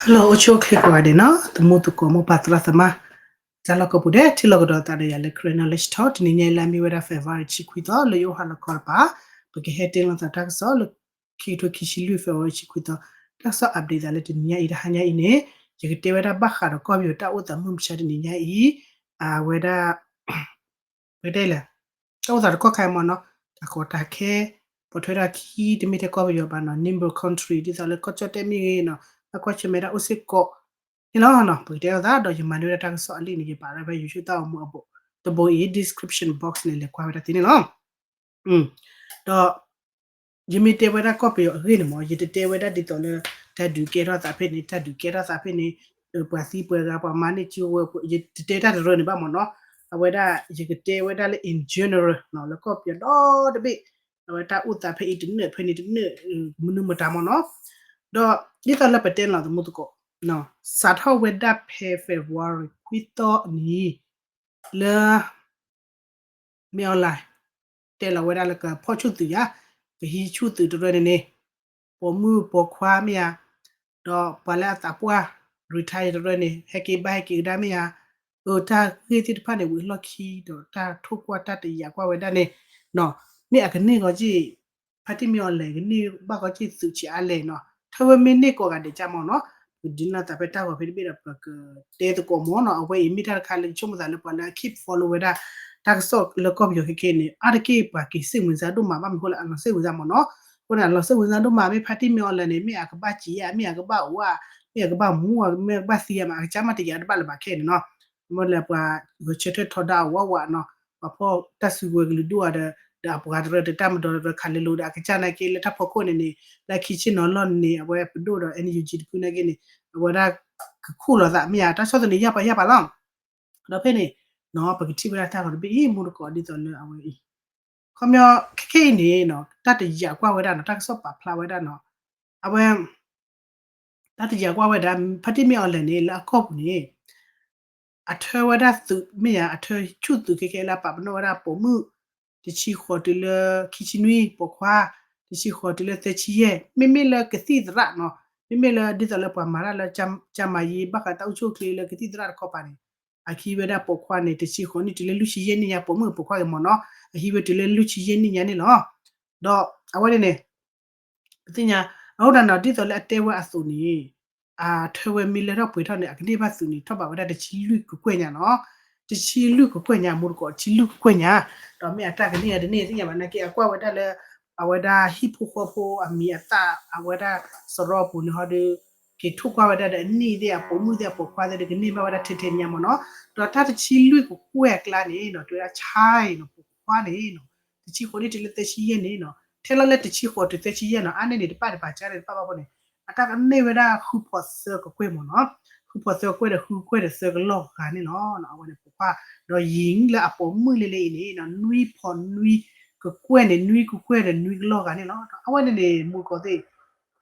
Hello အိၣ်ဆူၣ်အိၣ်ချ့ကိးဂၤဒဲးနီၤ, သမူသကိးမိၢ်ပၢ်သရၣ်သမါ, တၢ်လီၢ်ကိးပူၤဒဲး ထံၣ်လိာ်ကဒီးသးဒီးယၤလၢ Karen Knowledge Talk တနံၤညါအံၤလၢအမ့ၢ်ဝဲဒၣ် February တဆံခွံသီ လၢယအိၣ်ဟးလီၤခီတပၤ, ပကဟဲတ့ၢ်လိာ်သးတၢ်ကစီၣ်လၢ ခံကထိခံဆံလွံၢ် February တဆံခွံသီ, တၢ်ကစီၣ် update သးလၢတနံၤညါအံၤ တဟါညါအံၤန့ၣ်, ယကတဲဝဲဒၣ်ဘၣ်ဃးဒီးကီၢ်ပယီၤတၢ်အိၣ်သးမုၢ်မဆါတနံၤညါအံၤ, အဝဲဒၣ် ပကတဲလဲၣ်, တၢ်အိၣ်သးတကီၢ်ခါအံၤမ့ၢ်နီၤ, တၢ်ကီတၢ်ခဲ, ပိာ်ထွဲတၢ်ခံ တမ့ၢ်ထဲကီၢ်ပယီၤဘၣ်နီၤ, neighbor country ဒ်သိးလၢကီၢ်ကၠီၣ်တဲၣ်မ့ၢ်ဂ့ၤနီၤ, ဘၣ်ကွၢ်ဆၢၣ်မဲာ်တၢ်အိၣ်စ့ၢ်ကီးန့ၣ်လီၤနီၤ, ပကတဲလိာ်သးဒီးယမၤန့ၢ်ဝဲဒၣ်တၢ်ကစီၣ်အလံာ်န့ၣ် ယပာ်ဝဲဒၣ်ဖဲ YouTube တၢ်အိၣ်မူအပူၤ, တဘိအံၤ description box န့ၣ် လဲၤကွၢ်ဝဲဒၣ်သ့န့ၣ်လီၤ. ဒီး ယမ့ၢ်တဲဝဲဒၣ်ကီၢ်ပယီၤအဂ့ၢ်န့ၣ်မ့ၢ် ယတတဲဝဲဒၣ်ဒ်သိးလၢ တၢ်ဒုးကဲထီၣ်သးဖဲန့ၣ် တၢ်ဒုးကဲထီၣ်သးဖဲန့ၣ်, ပှၤသံပှၤဂၤ ပှၤမၤန့ၢ်စုဝဲ, ယတတဲတၢ်တရၢန့ၣ်ဘၣ်မ့ၢ်နီၤ, အဝဲဒၣ်ယကတဲဝဲဒၣ်လၢ in general နီၤ, လၢကီၢ်ပယီၤဒီတဘ့ၣ်, အဝဲတၢ်အိၣ်သးဖဲအံၤတနၢၣ် ဖဲန့ၣ်တနၢၣ်, မနုၤမတၤမ့ၢ်နီၤ, ဒီးဒ်သိးလၢပတဲန့ၣ်လီၤ သမူသကိး, စးထီၣ်ဝဲဒၣ်ဖဲ February ခွံသီအနံၤ လၢ မ့ၢ်အီၤလဲၣ်, တဲလီၤဝဲဒၣ်လၢကဖီၣ်ဆူၣ်သုးယၤ, ကဟံးဆူၣ်သုးတရၢန့ၣ်န့ၣ်, ပိာ်မုၣ်ပိာ်ခွါမ့ၢ်ဧါ, ဒီးပှၤလၢအသးပှၢ် retire တရၢန့ၣ် ဟဲက့ၤဘၣ်ဟဲက့ၤကဒါမ့ၢ်ဧါ, အတၢ်ဂ့ၢ်သ့ၣ်တဖၣ်န့ၣ် ဝံၤလီၢ်ခံဒီးတၢ်ထိၣ်ကွၢ်တၢ်တယာ်ကွၢ်ဝဲဒၣ်န့ၣ်, မ့ၢ်အကန့ၢ်ဂီၤက့ၢ် ဖါတံၢ်မ့ၢ်အီၤလဲၣ် ကန့ၢ်ဘၣ်ဂီၤက့ၢ်သုးဆံးအါလဲၣ်နီၤ, ထၢဝဲမ့ၢ်န့ၢ်ကိးဂၤဒဲးကမ့ၢ်နီၤ, ပဒုးနၢ်သးဖဲတၢ်ဂီၤဖဲတဘ့ၣ်ဒီး ပကတဲသကိးမ့ၢ်နီၤ, အဝဲအံၤမ့ၢ်တၢ်တခါလၢယဆိကမိၣ်သးလၢပှၤလၢအ keep follow ဝဲဒၣ် တၢ်ကစီၣ်လၢကီၢ်ပယီၤခဲခဲန့ၣ် အါတက့ၢ်ပှၤက့ၤစ့ၣ်မုာ်စၢ်ဒိၣ်မး ဘၣ်မနုၤဃိလၢ အလီၤစ့ၣ်မုာ်စၢ်မ့ၢ်နီၤ, အဃိန့ၣ် အလီၤစ့ၣ်မုာ်စၢ်ဒိၣ်မး မ့ၢ်ဖါတံၢ်မ့ၢ်အီၤလဲၣ်န့ၣ် မ့ၢ်အကဘၣ်စံးဧါ မ့ၢ်အကဘၣ်အိၣ်ဧါ, မ့ၢ်အကဘၣ်မူဧါ မ့ၢ်အကဘၣ်သံဧါမး အကစၢ်မးတယာ်တဘၣ်လၢၤဘၣ်ခဲန့ၣ်နီၤ, မ့ၢ်လၢပှၤဂဲၤဆၢထၢၣ်ထီဒါအဝးဝးနီၤ, ပှၤဖီၣ်တၢ်စုကဝဲၤကလုာ်ဒူၣ်အီၤဒီး ဒီးအပှၤတရၢတတၢ်မၤဒီးတရၢခးလဲၤလိာ်ဒီး အကစၢ်နာ်က့လၢတၢ်ဖီခိၣ်န့ၣ်န့ၣ် လၢခံဆ့ၣ်နီၤလီၢ်န့ၣ် အဝဲပဒိၣ်ဒီး NUG တဖုနာ်က့န့ၣ် အဝဲဒၣ်ကခူၣ်လီၤသးမ့ၢ်ဧါ တၢ်ဆီၣ်သနံးယၢ်ပှၤယၢ်ပှၤလီၤ. ဒီးဖဲန့ၣ်နီၤ ပကထံၣ်ဝဲဒၣ်တၢ်ဂီၤတဘ့ၣ်အံၤ မူတကိးဒ်သိးလၢအဝဲအံၤ ခီပညီ ခဲခဲအံၤန့ၣ်နီၤ တၢ်တယာ်ကွၢ်ဝဲဒၣ်နီၤ တၢ်ကစီၣ်ပာ်ဖျါဝဲဒၣ်နီၤ အဝဲ တၢ်တယာ်ကွၢ်ဝဲဒၣ် ဖါတံၢ်မ့ၢ်အီၤလဲၣ်န့ၣ် လၢအကီၢ်ပူၤန့ၣ် အထၢဝဲဒၣ်သုးမ့ၢ်ဧါ အထၢဆူၣ်သုးခဲခဲလၢအပာ်ပနီၣ်ဝဲဒၣ်ပိာ်မုၣ် တဆံဃိးတုၤလၢခံဆံနွံ ပိာ်ခွါ တဆံဃိးတုၤလၢသၢဆံယဲၢ် မ့မ့ၢ်လၢကသံၣ်သရၣ်နီၤ မ့မ့ၢ်လၢဒ်သိးလၢပှၤမၤတၢ်လၢ ကမၤယံၤ ဘၣ်ဃးတၢ်အိၣ်ဆူၣ်အိၣ်ချ့လၢကသံၣ်သရၣ်တခီပၤန့ၣ် အဟံးဝဲဒၣ်ပိာ်ခွါန့ၣ် တဆံဃိးနံၣ်တုၤလၢလွံၢ်ဆံယဲၢ်နံၣ်ညါ ပိာ်မုၣ်ပိာ်ခွါဂ့ၤမ့ၢ်နီၤ အဟံးဝဲတုၤလၢလွံၢ်ဆံယဲၢ်နံၣ်ညါန့ၣ်လီၤ. ဒီးအဝဲန့ၣ်န့ၣ် ပသ့ၣ်ညါ အဃိဒၣ်နီၤ ဒ်သိးလၢအတဲဝဲအသိးန့ၣ် အထၢဝဲမ့ၢ်လၢထီၣ်ပှဲၤထီၣ်န့ၣ် အကန့ၢ်ဘၣ်သုးန့ၣ် ထီၣ်ဘးဝဲဒၣ်တဆံလွံၢ်ကကွဲၢ်ညါနီၤ တဆံလွံၢ်ကကွဲၢ်ညါ မူတကိးတဆံလွံၢ်ကကွဲၢ်ညါ ဒီးမ့ၢ်အတၢ်ကန့ၢ်အတန့ၢ်သ့ၣ်ညါဘၣ်နာ်က့ အကွၢ်ဝဲဒၣ်လၢ အဝဲဒၣ်ဟံၣ်ဖိဃီဖိအမံၤအသၣ် အဝဲဒၣ်စရီပူၤန့ၣ်ဟီဒီး က့ၤထိၣ်ကွၢ်ဝဲဒၣ်ဒီးအနံၣ်သ့ၣ် အပိာ်မုၣ်သ့ၣ် အပိာ်ခွါသ့ၣ်ဒီး ကန့ၢ်ဘၣ်ဝဲဒၣ်ထဲထဲညါမ့ၢ်နီၤ. ဒီးတၢ်တဆံလွံၢ်ကကွဲၢ်အကျါန့ၣ်နီၤ တဲဝဲဒၣ် child နီၤ ပိာ်ခွါန့ၣ်နီၤ တဆံဃိးနံၣ်တုၤလၢသၢဆံယဲၢ်န့ၣ်နီၤ ထဲလီၤလၢတဆံဃိးတုၤသၢဆံယဲၢ်နီၤ အါန့ၢ်န့ၣ်တပၣ်တပၣ် ကါန့ၣ်တပၣ်ဘၣ်ဖိန့ၣ် အတၢ်ကန့ၢ်ဝဲဒၣ်ဃုဖီးသၢကကွဲၢ်မ့ၢ်နီၤ. ဃုဖီးသၢကကွဲၢ်ဒီး ဃုကကွဲၢ်ဒီးသၢကလီၢ်ဂၤန့ၣ်လီၤ. အဝဲန့ၣ်ပိာ်ခွါ ဒီးယံၤလၢအပိာ်မုၣ်လၢလၢအံၤန့ၣ်နီၤ နွံဖီးနွံကကွဲၢ်န့ၣ် နွံကကွဲၢ်ဒီးနွံကလီၢ်ဂၤန့ၣ်လီၤ. အဝဲန့ၣ်န့ၣ် မူတကိးသ့ၣ်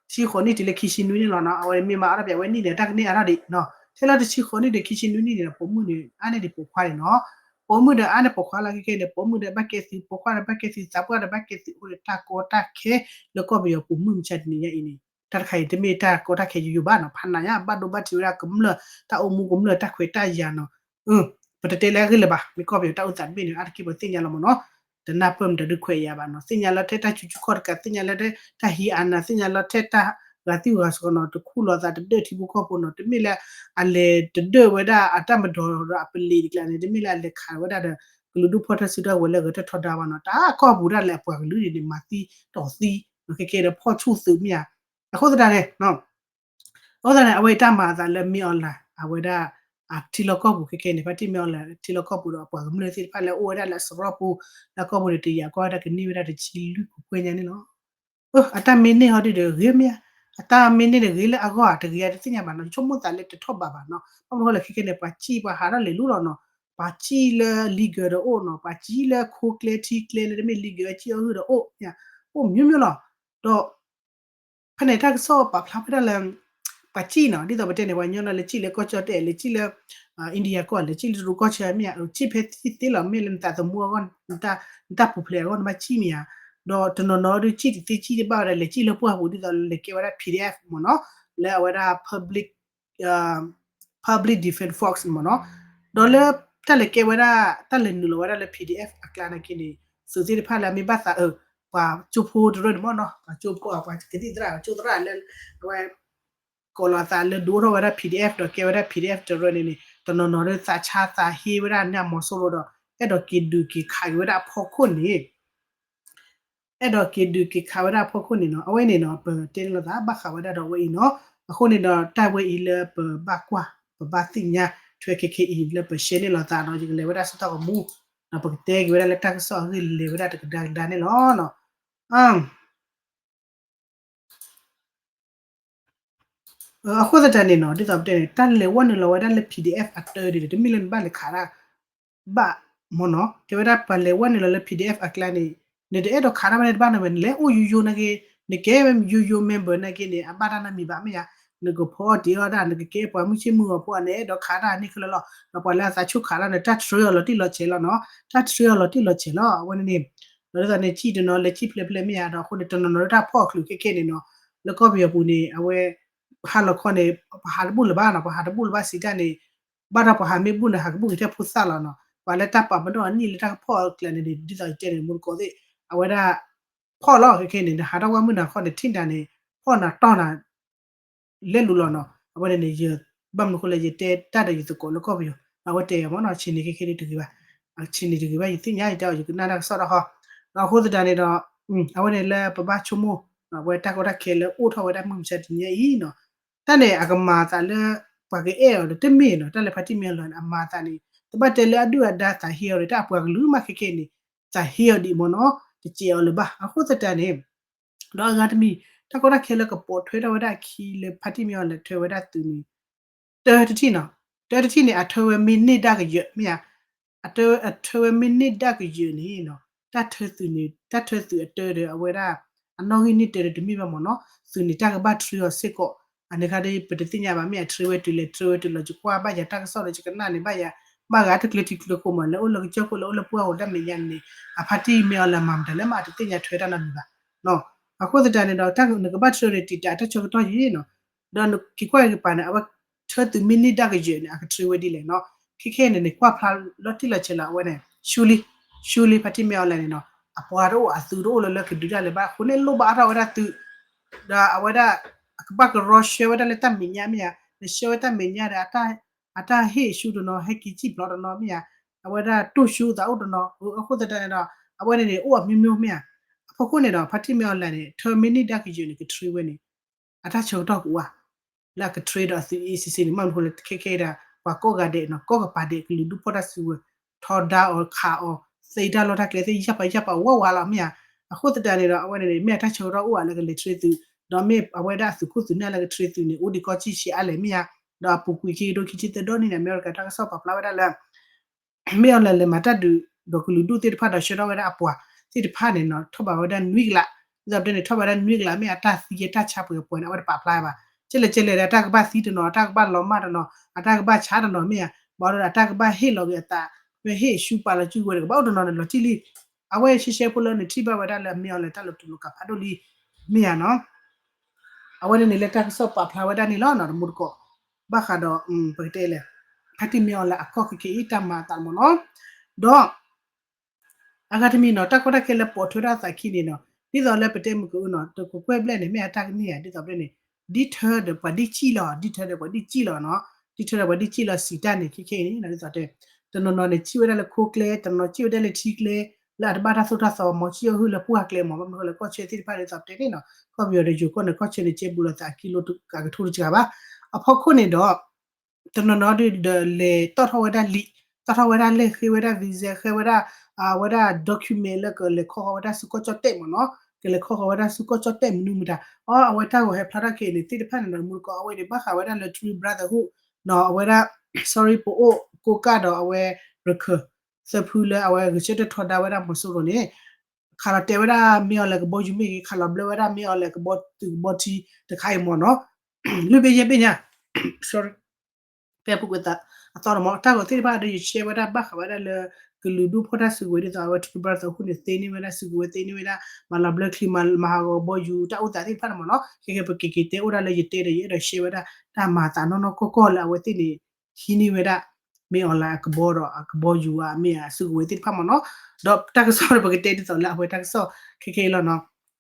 တဆံဃိးနံၣ်တုၤလၢခံဆံနွံန့ၣ်လီၤနီၤ. အဝဲန့ၣ်မ့ၢ်မၤအါထီၣ်ပၠးဝဲနံၣ်န့ၣ် တၢ်ကန့ၢ်အါထီၣ်ဒံးနီၤ. ထဲလီၤတဆံဃိးနံၣ်ဒီးခံဆံနွံနံၣ်န့ၣ် ပိာ်မုၣ်န့ၣ် အါန့ၢ်ဒံးပိာ်ခွါန့ၣ်နီၤ. ပိာ်မုၣ်ဒီးအါန့ၢ်ပိာ်ခွါလီၤ ခဲကဲန့ၣ် ပိာ်မုၣ်ဒီးဘၣ်ကဲသုး ပိာ်ခွါဒီးဘၣ်ကဲသုး အိၣ်ဒီးတၢ်ကီတၢ်ခဲလၢကီၢ်ပယီၤပူၤမုၢ်မဆါတနံၤညါအံၤန့ၣ် တၢ်တခါအံၤ တမ့ၢ်တၢ်ကီတၢ်ခဲယိယိဘၣ်နီၤ. ဖးနးညါ ဘၣ်ဒိဘၣ်ထံးဝဲဒၣ်ကမျၢၢ် တၢ်အိၣ်မူကမျၢၢ် တၢ်ခွဲးတၢ်ယာ်နီၤ. ပတတဲလၢအဂ့ၢ်လၢၤဘၣ် မ့ၢ်ကီၢ်ပယီၤတၢ်အိၣ်သးတဘ့ၣ်န့ၣ် အါတက့ၢ်ပသ့ၣ်ညါလီၤမ့ၢ်နီၤ. တနၢ်ပၢၢ်မတၤဒုးခွဲးယာ်ဘၣ်နီၤ. သ့ၣ်ညါလၢထဲတၢ်ဆူးဆူၣ်ခီၣ်တကး သ့ၣ်ညါလၢထဲတၢ်ဟံးအါနး သ့ၣ်ညါလၢထဲတၢ်ဂၤသံဂၤစီၤနီၤ တခူၣ်လီၤသးတဒၢၣ်ထံဖိကီၢ်ဖိနီၤ. တမ့ၢ်လၢအလဲၤတဒၢၣ်ဝဲဒၣ်အတၢ်မၤဒီးဒီးအပလံၤတကျါန့ၣ် တမ့ၢ်လၢအလဲၤခးဝဲဒၣ်ဒီး ကလုာ်ဒူၣ်ဖီၣ်တၢ်စုတၢ်ဝဲၤလၢအဂဲၤထၢၣ်ထီဒါဘၣ်နီၤ. တၢ်ကီၢ်ပူၤဒၣ်လဲာ်အပှၤကလုာ်န့ၣ်န့ၣ် မၤသံတီၢ်သံ ခဲကဲဒီးဖီၣ်ဆူၣ်သုးမ့ၢ်ဧါ. အဃိသတးန့ၣ် အဃိသတးန့ၣ် အဝဲအံၤတၢ်မၤအသးလၢမ့ၢ်အီၤလၢ အဝဲဒၣ် အထံလီၢ်ကီၢ်ပူၤခဲကဲန့ၣ် ဖါတံၢ်မ့ၢ်အီၤလၢ ထံလီၢ်ကီၢ်ပူၤဒီးအပှၤကမျၢၢ်သ့ၣ်တဖၣ်လၢအိၣ်ဝဲဒၣ်လၢအစရီပူၤ လၢကီၢ်ပူၤန့ၣ် တယာ်ကွၢ်ဝဲဒၣ်ကန့ၢ်ဝဲဒၣ်တဆံလွံၢ်ကကွဲၢ်ညါန့ၣ်လီၤ. အတၢ်မ့ၢ်န့ၢ်ဟီဒုဒီးဂ့ၤမ့ၢ်ဧါ, အတၢ်မ့ၢ်န့ၢ်ဒီးဂ့ၤလၢအဂီၢ်ဧါ တဂ့ၤဧါတသ့ၣ်ညါဘၣ်နီၤ. ယဆိကမိၣ်သးလၢတထီၣ်ဘးဘၣ်နီၤ. ဘၣ်မနုၤဃိလဲၣ်ခဲကဲန့ၣ် ပှၤစံၣ်ပှၤဟးထီၣ်လဲၤလူလီၤနီၤ. ပှၤစံၣ်လၢ legal ဒီးအိၣ်နီၤ, ပှၤစံၣ်လၢခိကျဲထံကျဲလၢတမ့ၢ် legal စံၣ်အီၣ်ဟုၣ်ဒီးအိၣ်, အိၣ်မျိုးမျိုးလီၤ. ဒီး ဖဲန့ၣ်တၢ်ကစီၣ်ပာ်ဖျါဝဲဒၣ်လၢ ပှၤစံၣ်နီၤ, ဒ်သိးပတဲန့ၣ် ပှၤညီနီၤ လဲၤစံၣ်လၢကီၢ်ကၠီၣ်တဲၣ် လဲၤစံၣ်လၢ India ကီၢ် လဲၤစံၣ်လၢတရူးကီၢ်ဆၢမ့ၢ်ဧါ, စံၣ်ဖဲသ့လီၤ မ့ၢ်လၢနသးသမူအဂီၢ် နတၢ်ပူၤဖျဲးအဂီၢ် နဘၣ်စံၣ်မ့ၢ်ဧါ. ဒီးတနီၤနီၤဒုးစံၣ်တသ့စံၣ်တဘၣ်ဝဲဒၣ် လဲၤစံၣ်လၢပှၢ်ပူၤ ဒ်သိးလဲၤကဲဝဲဒၣ် PDF မ့ၢ်နီၤ, လၢအဝဲဒၣ် public Public Defense Force မ့ၢ်နီၤ, ဒီးလၢတၢ်လဲၤကဲဝဲဒၣ် တၢ်လဲၤနုာ်လီၤဝဲဒၣ်လၢ P D F အကျါနာ်က့န့ၣ် သုးသ့ၣ်တဖၣ်လၢအမ့ၢ်ဘၣ်သးအၢ ပှၤကၠိဖိတရၢၢ်န့ၣ်မ့ၢ်နီၤ ပှၤကၠိဖိ ပှၤကသံၣ်သရၣ် ကၠိသရၣ်လၢ အဝဲ ကိးလီၤအသးလၢဒုးအိၣ်ထီၣ်ဝဲဒၣ် P D F ဒီးကဲဝဲဒၣ် P D F တရၢၢ်န့ၣ်န့ၣ် တနီၤနီၤဒီးသးဆါသးဟ့ဝဲဒၣ်န့ၣ်အမီၤစိရိၤဒီး အဲၣ်ဒိးက့ၤဒုးက့ၤခးက့ၤဝဲဒၣ်အဖီခိၣ်န့ၣ် အဲၣ်ဒိးက့ၤဒုးက့ၤခးဝဲဒၣ်အဖီခိၣ်န့ၣ်နီၤ အဝဲန့ၣ်နီၤ ပတဲန့ၣ်လီၤသးဘၣ်ဃးဝဲဒၣ်ဒီးအဝဲအံၤနီၤ, အဃိန့ၣ်ဒီး တၢ်ဝဲအံၤလၢပဘၣ်ကွၢ် ပဘၣ်သ့ၣ်ညါထွဲခဲခဲအံၤ လၢပရှဲန့ၢ်လီၤသးဒီး ယကလဲၤဝဲဒၣ်ဆူတၢ်ဂီၤမူ ဒီးပကတဲက့ၤဝဲဒၣ်လၢတၢ်ကစီၣ်အဂ့ၢ်လဲၤဝဲဒၣ်တကဒါကဒါန့ၣ်လီၤနီၤ. အဃိသတးန့ၣ်နီၤ ဒ်သိးပတဲန့ၣ် တၢ်လဲၤဝဲနုာ်လီၤဝဲဒၣ်လၢ P D F အတၢဒ်န့ၣ် တမ့ၢ်လၢနဘၣ်လဲၤခးတၢ် ဘၣ်မ့ၢ်နီၤ တဲဝဲဒၣ်ပှၤလဲၤဝဲနုာ်လီၤလၢ P D F အကျါန့ၣ် နတအဲၣ်ဒိးခးတၢ်ဘၣ်န့ၣ်တဘၣ်န့ၣ်ဝဲ နလဲၤအိၣ်ယိယိနာ်က့ နကဲယိယိ member နာ်က့န့ၣ် အဘၣ်တၢ်နီတမံၤဘၣ်မ့ၢ်ဧါ, နကဖီအီၣ်တ့ၤအီၣ်ဒၣ် နကကဲပှၤမုၢ်ဆ့ၣ်မုၢ်ဂီၤဖိအန့ၣ် အဲၣ်ဒိးခးတၢ်န့ၣ်ခဲလၢာ်လီၤ, ဒီးပှၤလၢအသးဆူၣ်ခးတၢ်န့ၣ် တၢ်တြၢအီၤလီၤတံၢ်လီၤဆဲးလီၤနီၤ, တၢ်တြၢအီၤလီၤတံၢ်လီၤဆဲးလီၤ အဝဲန့ၣ်န့ၣ် ဒီးဒ်သိးန့ၣ် စံၣ်တနီၤလဲၤစံၣ်ဖျဲးဖျဲးမ့ၢ်ဧါ ဒီးအဃိန့ၣ် တနီၤနီၤလၢတၢ်ဖီၣ်အီၤချုးခဲခဲန့ၣ်နီၤ လၢကီၢ်ပယီၤပူၤန့ၣ် အဝဲ ဟါလီၤခီန့ၣ် ပှၤဟးတဘူၣ်လၢၤဘၣ်နီၤ, ပှၤဟးတဘူၣ်လၢၤဘၣ်စံးတၢ်န့ၣ် ဘၣ်ဒီးပှၤဟးမ့ၢ်ဘူၣ်န့ၣ် ဟးကဘူၣ်က့ၤထဲဖိသၣ်လီၤနီၤ, ပှၤလၢတၢ်ပာ်ပနီၣ်အနံၣ်လၢတၢ်ကဖီၣ်အီၤကျဲန့ၣ် ဒ်သိးယတဲန့ၣ် မူတကိးသ့ၣ် အဝဲဒၣ် ဖီၣ်လီၤခဲခဲန့ၣ် နဟးထီၣ်ဝဲမုၢ်နၤခီန့ၣ် ထံၣ်နၤန့ၣ် ဖီၣ်နၤတီၢ်နၤ လဲလိာ်လီၤနီၤ, အဝဲန့ၣ်န့ၣ် ယ ဘၣ်မနုၤအဃိလဲၣ် ယတဲတၢ်ဒီးယသကိးလၢကီၢ်ပယီၤ အဝဲတဲယၤမ့ၢ်နီၤ ဆံးန့ၣ်ခဲခဲဒ်တဂ့ၤဘၣ်, ဆံးန့ၣ်တဂ့ၤဘၣ် ယသ့ၣ်ညါ ယတဲအီၤ ယကနၣ်တၢ်ကစီၣ်တၢ်ဟီ, ဒီးအဃိသတးန့ၣ်ဒီး အဝဲန့ၣ်လၢပဘၣ်ဆိကမိၣ် အဝဲတၢ်ကီတၢ်ခဲလၢအိၣ်ထီၣ်ဝဲဒၣ်မုၢ်မဆါတနံၤညါအံၤနီၤ, တၢ်န့ၣ်အကမၤအသးလၢ ပှၤကအဲၣ်အီၤဒီးတမ့ၢ်နီၤ, တၢ်လၢဖါတံၢ်မ့ၢ်အီၤလၢအမၤအသးန့ၣ် တဘၣ်တဲလၢအဒုၣ်အဒါသးဟ့အီၤဒီး တၢ်အပှၤကလုာ်မးခဲခဲန့ၣ် သးဟ့အီၤဒံးမ့ၢ်နီၤ, တစဲးအီၤလၢၤဘၣ်, အဃိသတးန့ၣ် ဒီးအဂၤတမံၤ တၢ်ကီတၢ်ခဲလၢကပိာ်ထွဲထီၣ်ဝဲဒၣ်အခံလၢဖါတံၢ်မ့ၢ်အီၤလၢထၢဝဲဒၣ်သုးန့ၣ် တၢတထံၣ်နီၤ, တၢတထံၣ်န့ၣ် အထၢဝဲမ့ၢ်န့ၢ်ဒၣ်ကယၢၤမ့ၢ်ဧါ, အထၢဝဲမ့ၢ်န့ၢ်ဒၣ်ကယၢၤန့ၣ်နီၤ, တၢ်ထၢသုးန့ၣ် တၢ်ထၢသုးအတၢဒီးအဝဲဒၣ် အနီၣ်ဂံၢ်န့ၢ်တၢဒီးတမ့ၢ်ဘၣ်မ့ၢ်နီၤ, သုးန့ၣ်တၢ်ကဘၣ်ထြံအီၤစ့ၢ်ကီး, အန့ၣ်ခါဒီး ပတသ့ၣ်ညါဘၣ် မ့ၢ်အထြံဝဲတုၤလဲၣ် ထြံဝဲတုၤလီၤ ယကွၢ်ဘၣ်ယၤတၢ်ကစီၣ်ဒီး ယကနၣ်န့ၣ်ဘၣ်ယၤ, ဘၣ်ဂၤတကျၢၤထံကျၢၤခိၣ်မး လဲၤအိၣ်လၢကစၢၢ်ခိၣ် လဲၤအိၣ်လၢပှၢ်ဧိၤတၢ်မဲာ်ညါန့ၣ် အဖါတံၢ်မ့ၢ်အီၤလၢအမၤမတၤလဲၣ်မး အတသ့ၣ်ညါထွဲတၢ်နီတမံၤဘၣ် အဃိသတးန့ၣ်ဒီး တၢ်နကဘၣ်ထြံန့ၣ် တံာ်တာ်တၢ်ဆၢကတီၢ်ယံၤနီၤ, ဒီးနက့ၤကွၢ်က့ၤပာ်န့ၣ် အဝဲထၢသုးမ့ၢ်န့ၢ်ဒၣ်ကယၢၤန့ၣ် အကထြံဝဲဒ်လဲၣ်နီၤ, ခဲခဲန့ၣ်န့ၣ် ကွၢ်ဖျါလီၤတံၢ်လီၤဆဲးလီၤ အဝဲန့ၣ် ဆူလံ, ဆူလံ ဖါတံၢ်မ့ၢ်အီၤလဲၣ်န့ၣ်နီၤ, အပှၤတအိၣ် အသုးတအိၣ်လၢလၢကဒုးတၢ်လၢၤဘၣ် အဃိန့ၣ်လိၣ်ဘၣ်အါထီၣ်ဝဲဒၣ်သုး, ဒီးအဝဲဒၣ် အကဘၣ်ကရီဆှၢဝဲဒၣ်လၢတၢ်မဲာ်ညါမ့ၢ်ဧါ, နဆှၢဝဲတၢ်မဲာ်ညါဒီး အတၢ်ဟ့ၣ်ဆူတနီၤ ဟဲက့ၤစံၣ်ဖျိးတနီၤမ့ၢ်ဧါ, အဝဲဒၣ်တိၢ်ဆူသးအိၣ်တနီၤ, အဃိသတးန့ၣ်ဒီး အဝဲန့ၣ်န့ၣ် အိၣ်အမျိုးမျိုးမ့ၢ်ဧါ, အဖီခိၣ်န့ၣ်ဒီး ဖါတံၢ်မ့ၢ်အီၤလဲၣ်န့ၣ် ထၢမ့ၢ်န့ၢ်ဒၣ်ကယၢၤန့ၣ် ကထြံဝဲန့ၣ် အတၢ်ဆၢကတီၢ်ကအိၣ်ဧါ, လၢအကထြံဒီးအသုး A C C န့ၣ် မ့ၢ်မနုၤအဃိလဲၣ် ခဲခဲဒီး ပှၤကိးဂၤဒဲးနီၤ ကိးကပၤဒဲး ကလုာ်ဒူၣ်ဖီၣ်တၢ်စုကဝဲၤ ထီဒါအီၤခးအီၤ သ့တၢ်လီၢ်တၢ်ကျဲသ့ၣ် ယၢ်ပာ်ယၢ်ပာ်ဝးဝးလီၤမ့ၢ်ဧါ, အဃိသတးန့ၣ်ဒီး အဝဲန့ၣ်န့ၣ် မ့ၢ်အတၢ်ဆၢကတီၢ်အိၣ်ဧါလၢကလဲၤထြံသုး, ဒီးမ့ၢ်အဝဲဒၣ်အသုးခိၣ်သုးနၢ်လၢကထြံသုးန့ၣ် အိၣ်ဒံးကီၢ်စံၣ်ရှဲးအါလဲၣ်မ့ၢ်ဧါ, ဒီးအပူၤကွံာ်ခံကထိခံဆံသၢဒီနံၣ်န့ၣ် အမဲရကၤတၢ်ကစီၣ်ပာ်ဖျါဝဲဒၣ်လၢ မ့ၢ်အီၤလဲၣ်လဲၤမၤတၢ်ဒုး ဒီးကလုာ်ဒူၣ်သ့ၣ်တဖၣ်ဒီးဆှၢထီၣ်ဝဲဒၣ်အပှၤသ့ၣ်တဖၣ်န့ၣ်နီၤ ထီၣ်ဘးဝဲဒၣ်နွံကလး, ဒ်သိးပတဲန့ၣ် ထီၣ်ဘးဝဲဒၣ်နွံကလး မ့ၢ်အတၢ်သံတၢ်ဆါပှဲၤပှဲၤန့ၣ် အဝဲတပာ်ဖျါဘၣ်, ကဲလဲၣ်ကဲလဲၣ်ဒီး တၢ်ကဘၣ်သံတနီၤ အတၢ်ကဘၣ်လီၤမၢ်တနီၤ အတၢ်ကဘၣ်ဆါတနီၤမ့ၢ်ဧါ, ဘၣ်ဒီးအတၢ်ကဘၣ်ဟ့ၣ်လီၤက့ၤအသး မ့ၢ်ဟ့ၣ်ဆူပာ်လီၤစုကဝဲၤတကဘၣ်အိၣ်တနီၤန့ၣ် လီၤတံၢ်လံ, အဝဲရှဲရှဲဖိလၢနထံၣ်ဘၣ်ဝဲဒၣ်လၢမ့ၢ်အီၤလဲၣ်တၢ်လီၤတူာ်လီၤကာ်ဖးဒိၣ်လံ မ့ၢ်ဧါနီၤ အဝဲန့ၣ်န့ၣ်လၢတၢ်ကစီၣ်ပာ်ဖျါဝဲဒၣ်န့ၣ်လီၤနီၤ တမူတကိး, ဘၣ်ဃးဒီး ပကတဲလဲၣ် ဖါတံၢ်မ့ၢ်အီၤလဲၣ်အကီၢ်ခဲခဲအံၤတၢ်မၤအသးမ့ၢ်နီၤ, ဒီး အဂၤတမံၤနီၤ တၢ်ကီတၢ်ခဲလၢပိာ်ထွဲထီၣ်အသးခံန့ၣ်နီၤ ဒ်သိးလၢပတဲမုၢ်ကအိနီၤ တကကွဲၢ်ဘျဲၣ်န့ၣ် မ့ၢ်အတၢ်ကန့ၢ်ဧါ ဒ်သိးပတဲန့ၣ် ဒ်ထၢဒီးပှၤဒ်စံၣ်လီၤ ဒ်ထၢဒီးပှၤဒ်စံၣ်လီၤနီၤ ဒ်ထၢဒီးပှၤဒ်စံၣ်လီၤစံးတၢ်န့ၣ် ခဲခဲအံၤန့ၣ် ဒ်သိးတဲ တနီၤနီၤန့ၣ် စံၣ်ဝဲဒၣ်လၢခိကျဲ တနီၤစံၣ်ဝဲဒၣ်လၢထံကျဲ လၢအတဘၣ်တၢ်သိၣ်တၢ်သီ မ့ၢ်စံၣ်အီၤဟုၣ်လၢပှၢ်ကျဲမ့ၢ် ဘၣ်မနုၤဃိလဲၣ်ကီၢ်ဆၢသ့ၣ်တဖၣ်ဒ်သိးပတဲန့ၣ်နီၤ ကီၢ်ပယီၤဒီးယိၤကီၢ်န့ၣ် ကီၢ်ဆၢန့ၣ် ကဲဘူးလိာ်သးအကံလိကကထိတစှၤဘၣ် အဖီခိၣ်န့ၣ်ဒီး တနီၤနီၤဒီးလဲၤတီၣ်ထီၣ်ဝဲဒၣ်လံာ် တီၣ်ထီၣ်ဝဲဒၣ်လဲၣ် ဃ့ဝဲဒၣ် visa ဃ့ဝဲဒၣ် အဝဲဒၣ် document လၢကလဲၤခီဃီၤဝဲဒၣ်ဆူကီၢ်ကၠီၣ်တဲၣ်မ့ၢ်နီၤ ကလဲၤခီဃီၤဝဲဒၣ်ဆူကီၢ်ကၠီၣ်တဲၣ်မနုၤမတၤ အီ အဝဲတၢ်ဂီၤဟဲဖျါထီၣ်ခဲအံၤန့ၣ် သ့ၣ်တဖၣ်န့ၣ်ဒီး မူတကိးအဝဲန့ၣ် ဘၣ်ဃးဝဲဒၣ်လၢ Three Brotherhood နီၤ အဝဲဒၣ် sorry ပအိၣ်ကိးကၢ်ဒီးအဝဲ ရခၢၣ် သၢဖုလၢအဝဲဂဲၤဆၢထၢၣ်ထီဒါဝဲဒၣ်မီၤစိရိၤန့ၣ် ခးလီၤတဲာ်ဝဲဒၣ်မ့ၢ်အီၤလဲၣ်ကဘီယူၤမ့ၢ်ဂ့ၤ ခးလီၤဘျၢဝဲဒၣ်မ့ၢ်အီၤလဲၣ်ကဘီသုးကဘီထံတခါအံၤမ့ၢ်နီၤ လွံၢ်ဘ့ၣ်ယဲၢ်ဘ့ၣ်ညါ sorry ဖဲအပူၤကွံာ်အသီတမီၤ တၢ်ဂီၤသ့ၣ်တဖၣ်ဒီးယရှဲဝဲဒၣ်ဘၣ်ဃးဝဲဒၣ်လၢ ကလုာ်ဒူၣ်ဖီၣ်တၢ်စုကဝဲၤဒ်သိး အဝဲထူကဘၣ်သီအဃိန့ၣ် သ့န့ၢ်ဝဲဒၣ်စုကဝဲၤ သ့န့ၢ်ဝဲဒၣ် မၤလီၤဘျၢချံ မၤဟးဂီၤဘီယူၤ တၢ်အိၣ်သးသ့ၣ်တဖၣ်န့ၣ်မ့ၢ်နီၤ. ခဲကဲပက့ၤက့ၤတဲအိၣ်ဒၣ်လၢယတဲဒီး ယအဲၣ်ဒိးရှဲဝဲဒၣ် တၢ်မၤအသးနီၢ်နီၢ်ကီၢ်ကီၢ်လၢအဝဲသ့ၣ်န့ၣ် ဟံးန့ၢ်ဝဲဒၣ် မ့ၢ်အီၤလၢအကဘီဒီးအကဘီယူၤဧါ မ့ၢ်အစုကဝဲၤသ့ၣ်တဖၣ်မ့ၢ်နီၤ. ဒီးတၢ်ကစီၣ်ဒီးပကတဲဒ်သိးလၢအဝဲတၢ်ကစီၣ်ခဲခဲအံၤလီၤနီၤ.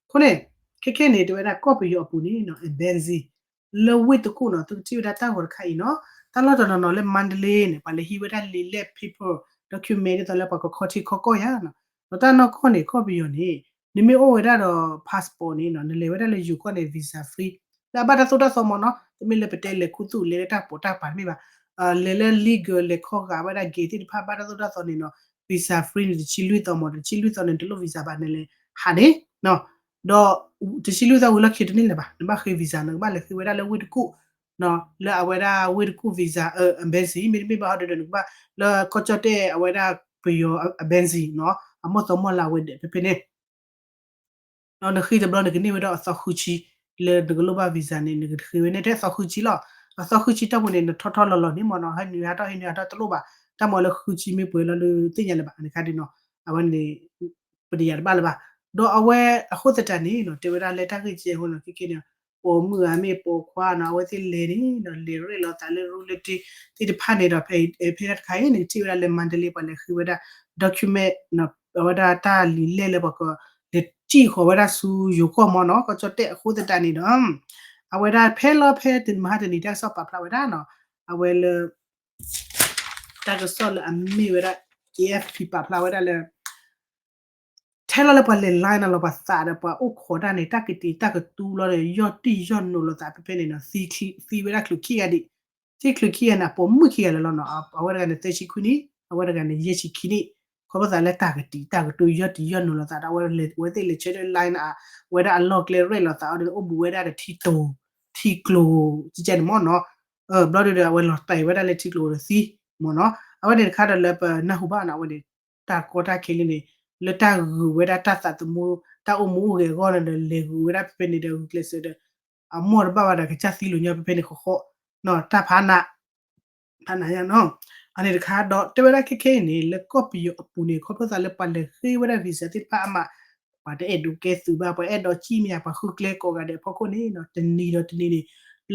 အဃိန့ၣ် ခဲခဲန့ၣ် တဲဝဲဒၣ်ကီၢ်ပယီၤအပူၤန့ၣ်နီၤ embassy လၢဝ့ၢ်တကူၣ်နီၤ သုကထံၣ်ဝဲဒၣ်တၢ်ဂီၤတခါအံၤနီၤ. တၢ်လီၢ်တနီၤနီၤလၢ Mandalay န့ၣ် ပှၤလဲၤဟံးဝဲဒၣ်လံာ်လဲၢ် paper document ဒ်သိးလၢပှၤကခီထံခီကီၢ်ယၤနီၤ. ဒီးတၢ်နီၢ်ကီၢ်န့ၣ် ကီၢ်ပယီၤန့ၣ် နမ့ၢ်အိၣ်ဝဲဒၣ်ဒီး passport န့ၣ်နီၤ နလဲၤဝဲဒၣ်လၢယိၤကီၢ်န့ၣ် visa free လၢအဘၣ်တၢ်သိၣ်တၢ်သီမ့ၢ်နီၤ. တမ့ၢ်လၢပတဲလဲၤခူသူၣ်လဲၤလၢတၢ်ပိာ်တၢ်ပၤတမ့ၢ်ဘၣ်. လဲၤလၢ legal လဲၤခီဂာ်ဝဲဒၣ် gate သ့ၣ်တဖၣ် ဘၣ်တၢ်သိၣ်တၢ်သီန့ၣ်နီၤ visa free န့ၣ် တဆံလွံၢ်သီမ့ၢ် တဆံလွံၢ်သီန့ၣ် တလိၣ် visa ဘၣ်န့ၣ်လဲၤဟးန့ၣ် ဒီး တဆံလွံၢ်သီဝံၤလီၢ်ခံတန့ၢ်လၢၤဘၣ် နဘၣ်ဃ့ visa နကဘၣ်လဲၤဃ့ဝဲဒၣ်လၢဝ့ၢ်တကူၣ် လၢအဝဲဒၣ်ဝ့ၢ်တကူၣ် visa embassy မ့တမ့ၢ်ဘၣ်ဟီဒီး နကဘၣ်လၢကီၢ်ကၠီၣ်တဲၣ်အဝဲဒၣ်ပယီၤ embassy နီၤ အမီၢ်သီမီၢ်လၤဝဲဒၣ်ဖဲဖဲန့ၣ် ဒီးနဃ့တဘျီန့ၣ် ကန့ၢ်ဝဲဒၣ်အသီဃုဆံ လၢနကလိၣ်ဘၣ် visa န့ၣ် နကဃ့ဝဲန့ၣ်ထဲအသီဃုဆံလီၤ. အသီဃုဆံတီၢ်ပူၤန့ၣ် နထီထီလီၤလီၤန့ၣ်မ့ၢ်နီၤ ဟဲနုာ်ဟးထီၣ်ဟဲနုာ်ဟးထီၣ်တလိၣ်ဘၣ်. တၢ်မၤလၢဃုဆံမ့ၢ်ပှဲၤလီၤလၢသ့ၣ်ညါလၢၤဘၣ် အန့ၣ်ခါဒ်နီၤ အဝဲန့ၣ် ပတယာ်တဘၣ်လၢၤဘၣ်. ဒီးအဝဲအဃိသတးန့ၣ်နီၤ တဲဝဲဒၣ်လၢတၢ်ဂ့ၢ်ကဲအဃိနီၤ ခဲကဲန့ၣ် ပိာ်မုၣ်ဧါမ့ၢ်ပိာ်ခွါနီၤ အဝဲသ့ၣ်လဲၤန့ၣ်ဒီး လဲၤရ့ၣ်လီၤသးလၢရူလၢတ့သ့ၣ်တဖၣ်န့ၣ်ဒီး ဖဲဖဲတၢ်တခါအံၤ နကထံၣ်ဝဲဒၣ်လၢ Mandalay ပှၤလဲၤဃ့ဝဲဒၣ် document အဝဲဒၣ်တၢ်လံာ်လဲၢ်လၢပှၤကလဲၤစံၣ်ဃီၤဝဲဒၣ်ဆူယိၤကီၢ်မ့ၢ်နီၤ ကီၢ်ကၠီၣ်တဲၣ်အဃိသတးန့ၣ်ဒီး အဝဲဒၣ်ဖဲလီၤဖဲတနံၤမဟါတနံၤတၢ်ကစီၣ်ပာ်ဖျါဝဲဒၣ်နီၤ အဝဲလၢ တၢ်ကစီၣ်လၢအမ့ၢ်ဝဲဒၣ် A F P ပာ်ဖျါဝဲဒၣ်လၢ ထဲလီၤလၢပှၤလဲၤ line နီၤလီၤပှၤသးဒီး ပှၤအိၣ်ခိးတၢ်န့ၣ် တၢ်ကတံာ်တၢ်ကတူၢ်လီၤဒီး ယီၢ်တံၢ်ယီၢ်နိးလိာ်သးဖဲဖဲန့ၣ်နီၤ သံဝဲဒၣ်ချုးခံဂၤဒံး သံချုးခံဂၤန့ၣ် အပိာ်မုၣ်ခံဂၤလၢာ်လီၤနီၤ အဝဲတဂၤန့ၣ် သၢဆံခွံနံၣ် အဝဲတဂၤန့ၣ် ယဲၢ်ဆံခံနံၣ် ခီဖျိသးလၢတၢ်ကတံာ်တၢ်ကတူၢ်ယီၢ်တံာ်ယီၢ်နိးလိာ်သးဒီး အဝဲသ့ၣ်လဲၤဆၢထၢၣ် line အဝဲဒၣ်အလီၢ်ကျဲရဲၣ်လိာ်သးအီၤဒီး အိၣ်ဘူးဝဲဒၣ်ဒီးထံတိၤ ထံကျိၤ ကကဲန့ၣ်မ့ၢ်နီၤ ဘျီဒုဒီး အဝဲလီၤတဲာ်ဝဲဒၣ်လၢထံကျိၤဒီးသံ မ့ၢ်နီၤ အဝဲန့ၣ်တခါဒီးလၢပနၢ်ဟူဘၣ်နီၤ အဝဲန့ၣ် တၢ်ကီတၢ်ခဲလၢန့ၣ် လၢတၢ်ဂုာ်ဝဲဒၣ်တၢ်သးသမူ တၢ်အိၣ်မူအိၣ်ဂဲၤအဂီၢ်န့ၣ်ဒီး လဲၤဂုာ်ဝဲဒၣ်ဖဲဖဲန့ၣ်ဒီး ဂုာ်ကျဲးစၢးဒီး အမိၢ်တဘၣ်ဘၣ်ဒီး ကစၢ်သံလိာ်ညီဖဲဖဲန့ၣ်ဃီဃီ တၢ်ဖးနး ဖးနးယါနီၤ အန့ၣ်တခါဒီး တဲဝဲဒၣ်ခဲခဲအံၤန့ၣ် လၢကီၢ်ပယီၤအပူၤန့ၣ် ခီဖျိသးလၢပှၤလဲၤဃ့ဝဲဒၣ် visa သ့ၣ်တဖၣ်အါမး ပှၤတအဲၣ်ဒိးကဲသုးဘၣ် ပှၤအဲၣ်ဒိးစံၣ်မ့ၢ်ဧါ ပှၤဃုကျဲကိးဂၤဒဲးအဖီခိၣ်န့ၣ်နီၤ တနံၤဒီးတနံၤန့ၣ်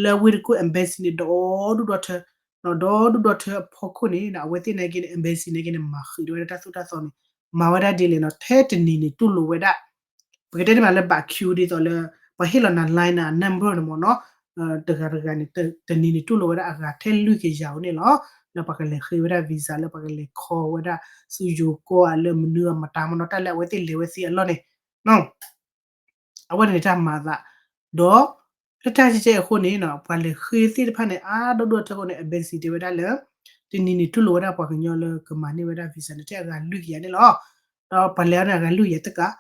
လၢဝ့ၢ်တကူၣ် embassy န့ၣ် ဒီဒူၣ်ဒီထၢ ဒီဒူၣ်ဒီထၢအဖီခိၣ်န့ၣ် အဝဲသ့ၣ်နာ်က့န့ၣ် embassy နာ်က့န့ၣ် မၤဃံးဝဲဒၣ်တၢ်သိၣ်တၢ်သီန့ၣ် မၤဝဲဒၣ်ဒ်လဲၣ်နီၤ ထဲတနံၤန့ၣ်တူၢ်လိာ်ဝဲဒၣ် ပကတဲန့ၣ်မးလၢ ဘၣ် queue ဒ်သိးလၢ ပှၤဟ့ၣ်လီၤနၤ line န number န့ၣ်မ့ၢ်နီၤ တဂၤတဂၤန့ၣ် တနံၤန့ၣ်တူၢ်လိာ်ဝဲဒၣ်အဂၤထဲလွံၢ်ကယၤဧိၤန့ၣ်လီၤ လၢပှၤကလဲၤဃ့ဝဲဒၣ် visa လၢပှၤကလဲၤခီဝဲဒၣ် ဆူယိၤကီၢ်ဧါ လၢမနုၤအမတၤမ့ၢ်နီၤ တၢ်လၢအဝဲသ့ၣ်လဲၤဝဲသ့အလီၢ်န့ၣ် အဝဲန့ၣ်တၢ်မၤသး ဒီး လၢတၢ်ကဲကဲအဃိန့ၣ်နီၤ ပှၤလဲၤဃ့သ့ၣ်တဖၣ်န့ၣ် အါဒိၣ်ဒိၣ်ထၢအဃိန့ၣ် embassy တဲဝဲဒၣ်လၢ တနံၤန့ၣ်တူၢ်လိာ်ဝဲဒၣ်ပှၤကညီလၢကမၤန့ၢ်ဝဲဒၣ် visa န့ၣ် ထဲအဂၤလွံၢ်ကယၤန့ၣ်လီၤ. ဒီးပှၤလဲၤအီၤန့ၣ် အဂၤလွံၢ်ကယၤတကး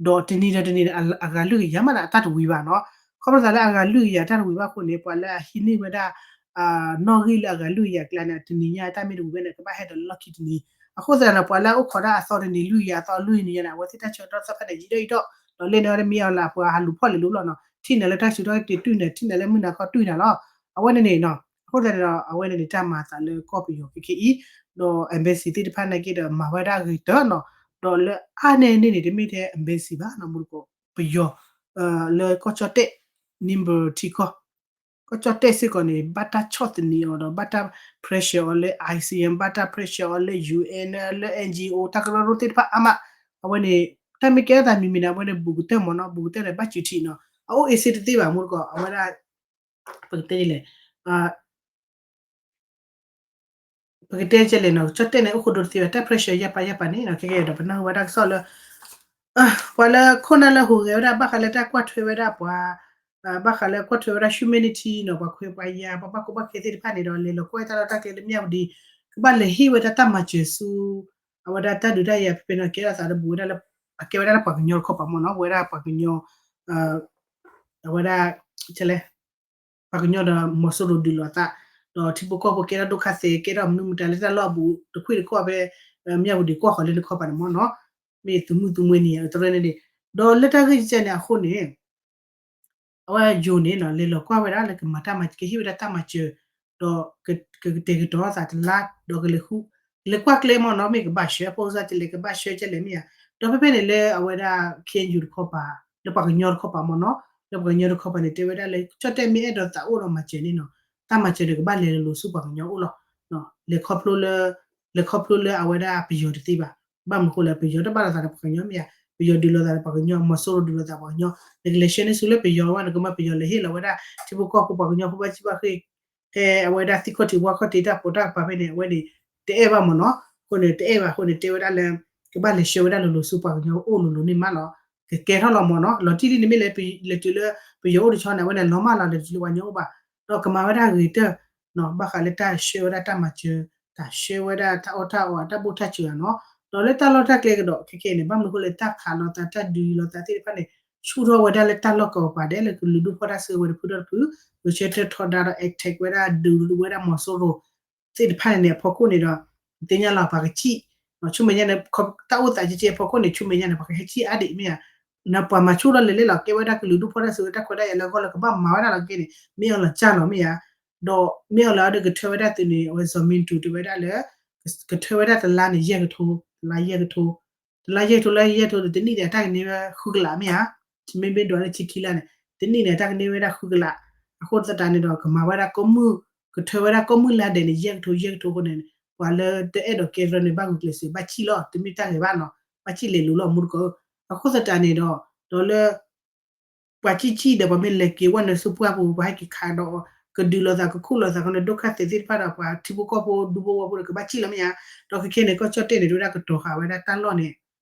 ဒီးတနံၤဒီးတနံၤန့ၣ် အဂၤလွံၢ်ကယၤမးန့ၣ် အတၢ်တဝံၤဘၣ်နီၤ. ခီဖျိသးလၢအဂၤလွံၢ်ကယၤတၢ်တဝံၤဘၣ်အဃိန့ၣ် ပှၤလၢအဟံးန့ၢ်ဝဲဒၣ် နီၣ်ဂံၢ်လၢအဂၤလွံၢ်ကယၤအကျါန့ၣ် တနံၤညါတၢ်မ့ၢ်တဝံၤဘၣ်န့ၣ် ကဘၣ်ဟဲဒီးလၢလီၢ်ခံတနံၤ အဃိသတးန့ၣ် ပှၤလၢအအိၣ်ခိးတၢ်အသီတနံၤလွံၢ်ကယၤအသီလွံၢ်နံၤညါန့ၣ် အဝဲသ့ၣ်တၢ်ဆၢကတီၢ်သ့ၣ်တဖၣ်န့ၣ် ယံာ်ဒိၣ်ယံာ်ဒိၣ် ဒီးလၢန့ၣ်အီၤတမ့ၢ်အီၤလၢပှၤဟးလူၤဖီၣ်လဲၤလူၤလီၤနီၤ ထံၣ်နၤလၢတၢ်ဆၢကတီၢ်တတုၤနၤ ထံၣ်နၤလၢမုၢ်နၤခီတုၤနၤလီၤ. အဝဲန့ၣ်န့ၣ်နီၤ အဃိသတးန့ၣ်ဒီး အဝဲန့ၣ်န့ၣ် တၢ်မၤသးလၢကီၢ်ပယီၤခဲခဲအံၤ ဒီး embassy သ့ၣ်တဖၣ်နာ်က့ဒီး မၤဝဲဒၣ်ဂ့ၤတၢ်နီၤ ဒီးလၢအါန့ၢ်န့ၣ်န့ၣ် တမ့ၢ်ထဲ embassy ဘၣ်နီၤ မူတကိး ပယီၤ လၢကီၢ်ကၠီၣ်တဲၣ် Nimba ထံကီၢ် ကီၢ်ကၠီၣ်တဲၣ်စ့ၢ်ကီးန့ၣ် ဘၣ်တၢ်ဆီၣ်သနံးအီၤဒီး ဘၣ်တၢ် pressure အီၤလၢ I C M ဘၣ်တၢ် pressure အီၤလၢ U N လၢ N G O တၢ်ကရၢကရိသ့ၣ်တဖၣ်အါမး အဝဲန့ၣ် တၢ်မ့ၢ်ကဲထီၣ်သးမံၤမံၤန့ၣ် အဝဲန့ၣ် ဘူးကတၢၢ်မ့ၢ်နီၤ ဘူးကတၢၢ်န့ၣ် ဘၣ်စူးထံးနီၤ အအိၣ်အ့စ့တသ့ဘၣ် မူတကိး အဝဲဒၣ် ပကတဲဒ်လဲၣ် ပကတဲဒ်လဲၣ်နီၤ ကၠီၣ်တဲၣ်န့ၣ် အိၣ်ဃိဒိတသ့ဘၣ် တၢ် pressure ယၢ်ပာ်ယၢ်ပာ်န့ၣ်နီၤ ခဲကဲဒီး ပနၢ်ဟူဘၣ်တၢ်ကစီၣ်လၢ ပှၤလၢခိၣ်နၢ်လၢဟူးဂဲၤဝဲဒၣ် ဘၣ်ဃးလၢတၢ်ကွၢ်ထွဲဝဲဒၣ်ပှၤ ဘၣ်ဃးလၢကွၢ်ထွဲဝဲဒၣ် humanity နီၤ ပှၤခွဲးပှၤယာ် ပှၤဘၣ်ကီဘၣ်ခဲသ့ၣ်တဖၣ်န့ၣ်ဒီး လဲၤလီၤကွၢ်တၢ်လီၢ်တၢ်ကျဲလၢမၠၣ်ဝတံၤ ကဘၣ်လဲၤဟ့ၣ်ဝဲဒၣ်တၢ်မၤစၢၤဆူ အဝဲဒၣ်တၢ်ဒုးတၢ်ယၤဖဲဖဲန့ၣ် ကဲထီၣ်သးဒီးဘူးဝဲဒၣ်လၢ အကဲဝဲဒၣ်လၢပှၤကညီတခီပၤမ့ၢ်နီၤ ဘူးဝဲဒၣ်ပှၤကညီ အဝဲဒၣ် ပှၤကညီဒီးမီၤစိရိၤဒုးလိာ်အသး ဒီးထံဖိကီၢ်ဖိကဲထီၣ်ဒိၣ်ခါသဲး ကဲထီၣ်မနုၤမတၤလၢတၢ်လီၢ်အဘူး တခွံၣ်တခီၣ်ဖဲ မၠၣ်ဝတံၤကွၢ်ဃီၤလၢနခီပၤန့ၣ်မ့ၢ်နီၤ မ့ၢ်သုးမုၢ်သုးမွဲနံၤအတရၢန့ၣ်န့ၣ် ဒီးလၢတၢ်ဂ့ၢ်ကဲန့ၣ်အဃိန့ၣ် အဝဲယိၤန့ၣ်နီၤ လဲၤလီၤကွၢ်ဝဲဒၣ်လၢကမၤတၢ်မၤ ကဟ့ၣ်ဝဲဒၣ်တၢ်မၤစၢၤ ဒီးကကတဲာ်ကတီၤသးတလါ ဒီးကလဲၤဃု လဲၤကွၢ်ကျဲမ့ၢ်နီၤ မ့ၢ်ကဘၣ်ဆှၢ ပအိၣ်စၢ်တလဲၤကဘၣ်ဆှၢကလဲၣ်မ့ၢ်ဧါ. ဒီးဖဲဖဲန့ၣ်လၢအဝဲဒၣ် ခ့ၣ်အၣ်ယူၣ် တခီပၤ လၢပှၤကညီတခီပၤမ့ၢ်နီၤ လၢပှၤကညီတခီပၤန့ၣ် တဲဝဲဒၣ်လၢ ကၠီၣ်တဲၣ်မ့ၢ်အဲၣ်ဒိးသးအိၣ်ဒီးမၤစၢၤန့ၣ်နီၤ တၢ်မၤစၢၤဒီးကဘၣ်လဲၤလိၤလိၤဆူပှၤကညီအိၣ်လီၤ. လဲၤခီဖျိလၢ လဲၤခီဖျိလၢအဝဲဒၣ်ပယီၤတသ့ဘၣ်. ဘၣ်မနုၤဃိလဲၣ် ပယီၤတဘၣ်လိာ်သးဒီးပှၤကညီမ့ၢ်ဧါ, ပယီၤဒုးလိာ်သးဒီးပှၤကညီ, မီၤစိရိၤဒုးလိာ်သးပှၤကညီ, နကလဲၤဆှၢန့ၢ်ဆူလၢပယီၤဝဲ နကမၢပယီၤလဲၤဟ့ၣ်လီၤဝဲဒၣ် ထံဖိကီၢ်ဖိပှၤကညီဖိဘၣ်ဆံဘၣ်ဃ့ၢ် ဟဲအဝဲဒၣ်သံခီၣ်ထံးဝါခီၣ်ထံးတၢ်ပိာ်တၢ်ကပၤဖဲန့ၣ် အဝဲန့ၣ် တအဲၣ်ဘၣ်မ့ၢ်နီၤ. အဃိန့ၣ် တအဲၣ်ဘၣ်အဃိန့ၣ် တဲဝဲဒၣ်လၢ ကဘၣ်လဲၤဆှၢဝဲဒၣ်လိၤလိၤဆူပှၤကညီအိၣ်လိၤလိၤန့ၣ်မးလီၤ. ကကဲထီၣ်လီၤမ့ၢ်နီၤ. လီၤတံၢ်လံန့ၣ်မ့ၢ်လဲၤတုၤလၢပယီၤအိၣ်တဆီန့ၣ် အဝဲန့ၣ်လီၤမၢ်လီၤလဲၤတုၤလၢပှၤကညီအိၣ်ဘၣ်. ဒီးကမၤဝဲဒၣ်ဂ့ၤတၢၢ် ဘၣ်ဃးလၢတၢ်ဆှၢဝဲဒၣ်တၢ်မၤစၢၤ, တၢ်ဆှၢဝဲဒၣ်တၢ်အီၣ်တၢ်အီ တၢ်ဘူၣ်တၢ်စၢၤဧါနီၤ. ဒီးလၢတၢ်လီၢ်တၢ်ကျဲကဒီးခဲကဲန့ၣ် ဘၣ်မနုၤအဃိလဲၣ် တၢ်ခးလိာ်သး တၢ်ဒုးလိာ်သးသ့ၣ်တဖၣ်န့ၣ် ဆူၣ်ထီၣ်ဝဲဒၣ်လၢတၢ်လီၢ်ကဝီၤပၤဒဲး လၢကလုာ်ဒူၣ်ဖီၣ်တၢ်စုကဝဲၤတဖုဒီတဖု, ဂဲၤဆၢထၢၣ်ထီဒါဒီး attack ဝဲဒၣ်ဒုးဝဲဒၣ်မီၤစိရိၤသ့ၣ်တဖၣ်န့ၣ်န့ၣ် အဖီခိၣ်န့ၣ်ဒီး သ့ၣ်ညါလီၤပှၤကစံၣ်, ဆူမဲာ်ညါန့ၣ် တၢ်အိၣ်သးကဲကဲအဖီခိၣ်န့ၣ် ဆူမဲာ်ညါန့ၣ် ပှၤကဟဲစံၣ်အါဒံးမ့ၢ်ဧါ. နပှၤမၤဆူၣ်ထီၣ်လဲၤလဲၣ်လီၤ ကဲဝဲဒၣ်ကလုာ်ဒူၣ်ဖီၣ်တၢ်စုကဝဲၤတၢ်ခွဲးတၢ်ယာ်လၢအဂီၢ်လၢကဘၣ်မၤဝဲဒၣ်လီၤကဲန့ၣ် မ့ၢ်အီၤလီၤစၢ်လီၤမ့ၢ်ဧါ. ဒီးမ့ၢ်အီၤလီၤဒီးကထၢဝဲဒၣ်သုးန့ၣ် အဝဲစီၤမ့ၣ်တူၤတဲဝဲဒၣ်လၢ ကထၢဝဲဒၣ်တလါန့ၣ် ယဲၢ်ကထိ, တလါယဲၢ်ကထိ, တလါယဲၢ်ကထိလၢယဲၢ်ကထိဒီး တနံၣ်န့ၣ်အတၢ်ကန့ၢ်ဝဲဃုကလးမ့ၢ်ဧါ. မ့မ့ၢ်ဒွးလၢဆံခံလါန့ၣ် တနံၣ်န့ၣ် အတၢ်ကန့ၢ်ဝဲဒၣ်ဃုကလး. အဃိသတးန့ၣ်ဒီး ကမၤဝဲဒၣ်ကိးမုၢ်, ကထၢဝဲဒၣ်ကိးမုၢ်လါဒဲးန့ၣ် ယဲၢ်ကထိ ယဲၢ်ကထိအဃိန့ၣ် ပှၤလၢတအဲၣ်ဒိးကဲတရၢန့ၣ် ဘၣ်ဂုာ်ကျဲးစၢး ဘၣ်စံၣ်လီၤ တမ့ၢ်တၢ်ဂ့ၤဘၣ်နီၤ, ဘၣ်စံၣ်လဲၤလိၤလီၤမူတကိး. အဃိသတးန့ၣ်ဒီး ဒီးလၢ ပှၤစံၣ်စံၣ်ဒီး ပှၤမ့ၢ်လဲၤက့ၤဝဲနုာ်ဆူပှၢ်ပူၤ ပှၤဟဲက့ၤခးဒီး ကဒုးလိာ်သး ကခူၣ်လိာ်သး ကန့ၣ် ဒုက္ခသည်သ့ၣ်တဖၣ်ဒီး ပှၤထံဖိကီၢ်ဖိဒူဖိဝဲဖိဒီး ကဘၣ်စံၣ်လီၤမ့ၢ်ဧါ. ဒီးခဲကဲန့ၣ် ကီၢ်ကၠီၣ်တဲၣ်န့ၣ် တဲဝဲဒၣ်ကတီၤဃာ်ဝဲဒၣ်တၢ်လီၢ်န့ၣ်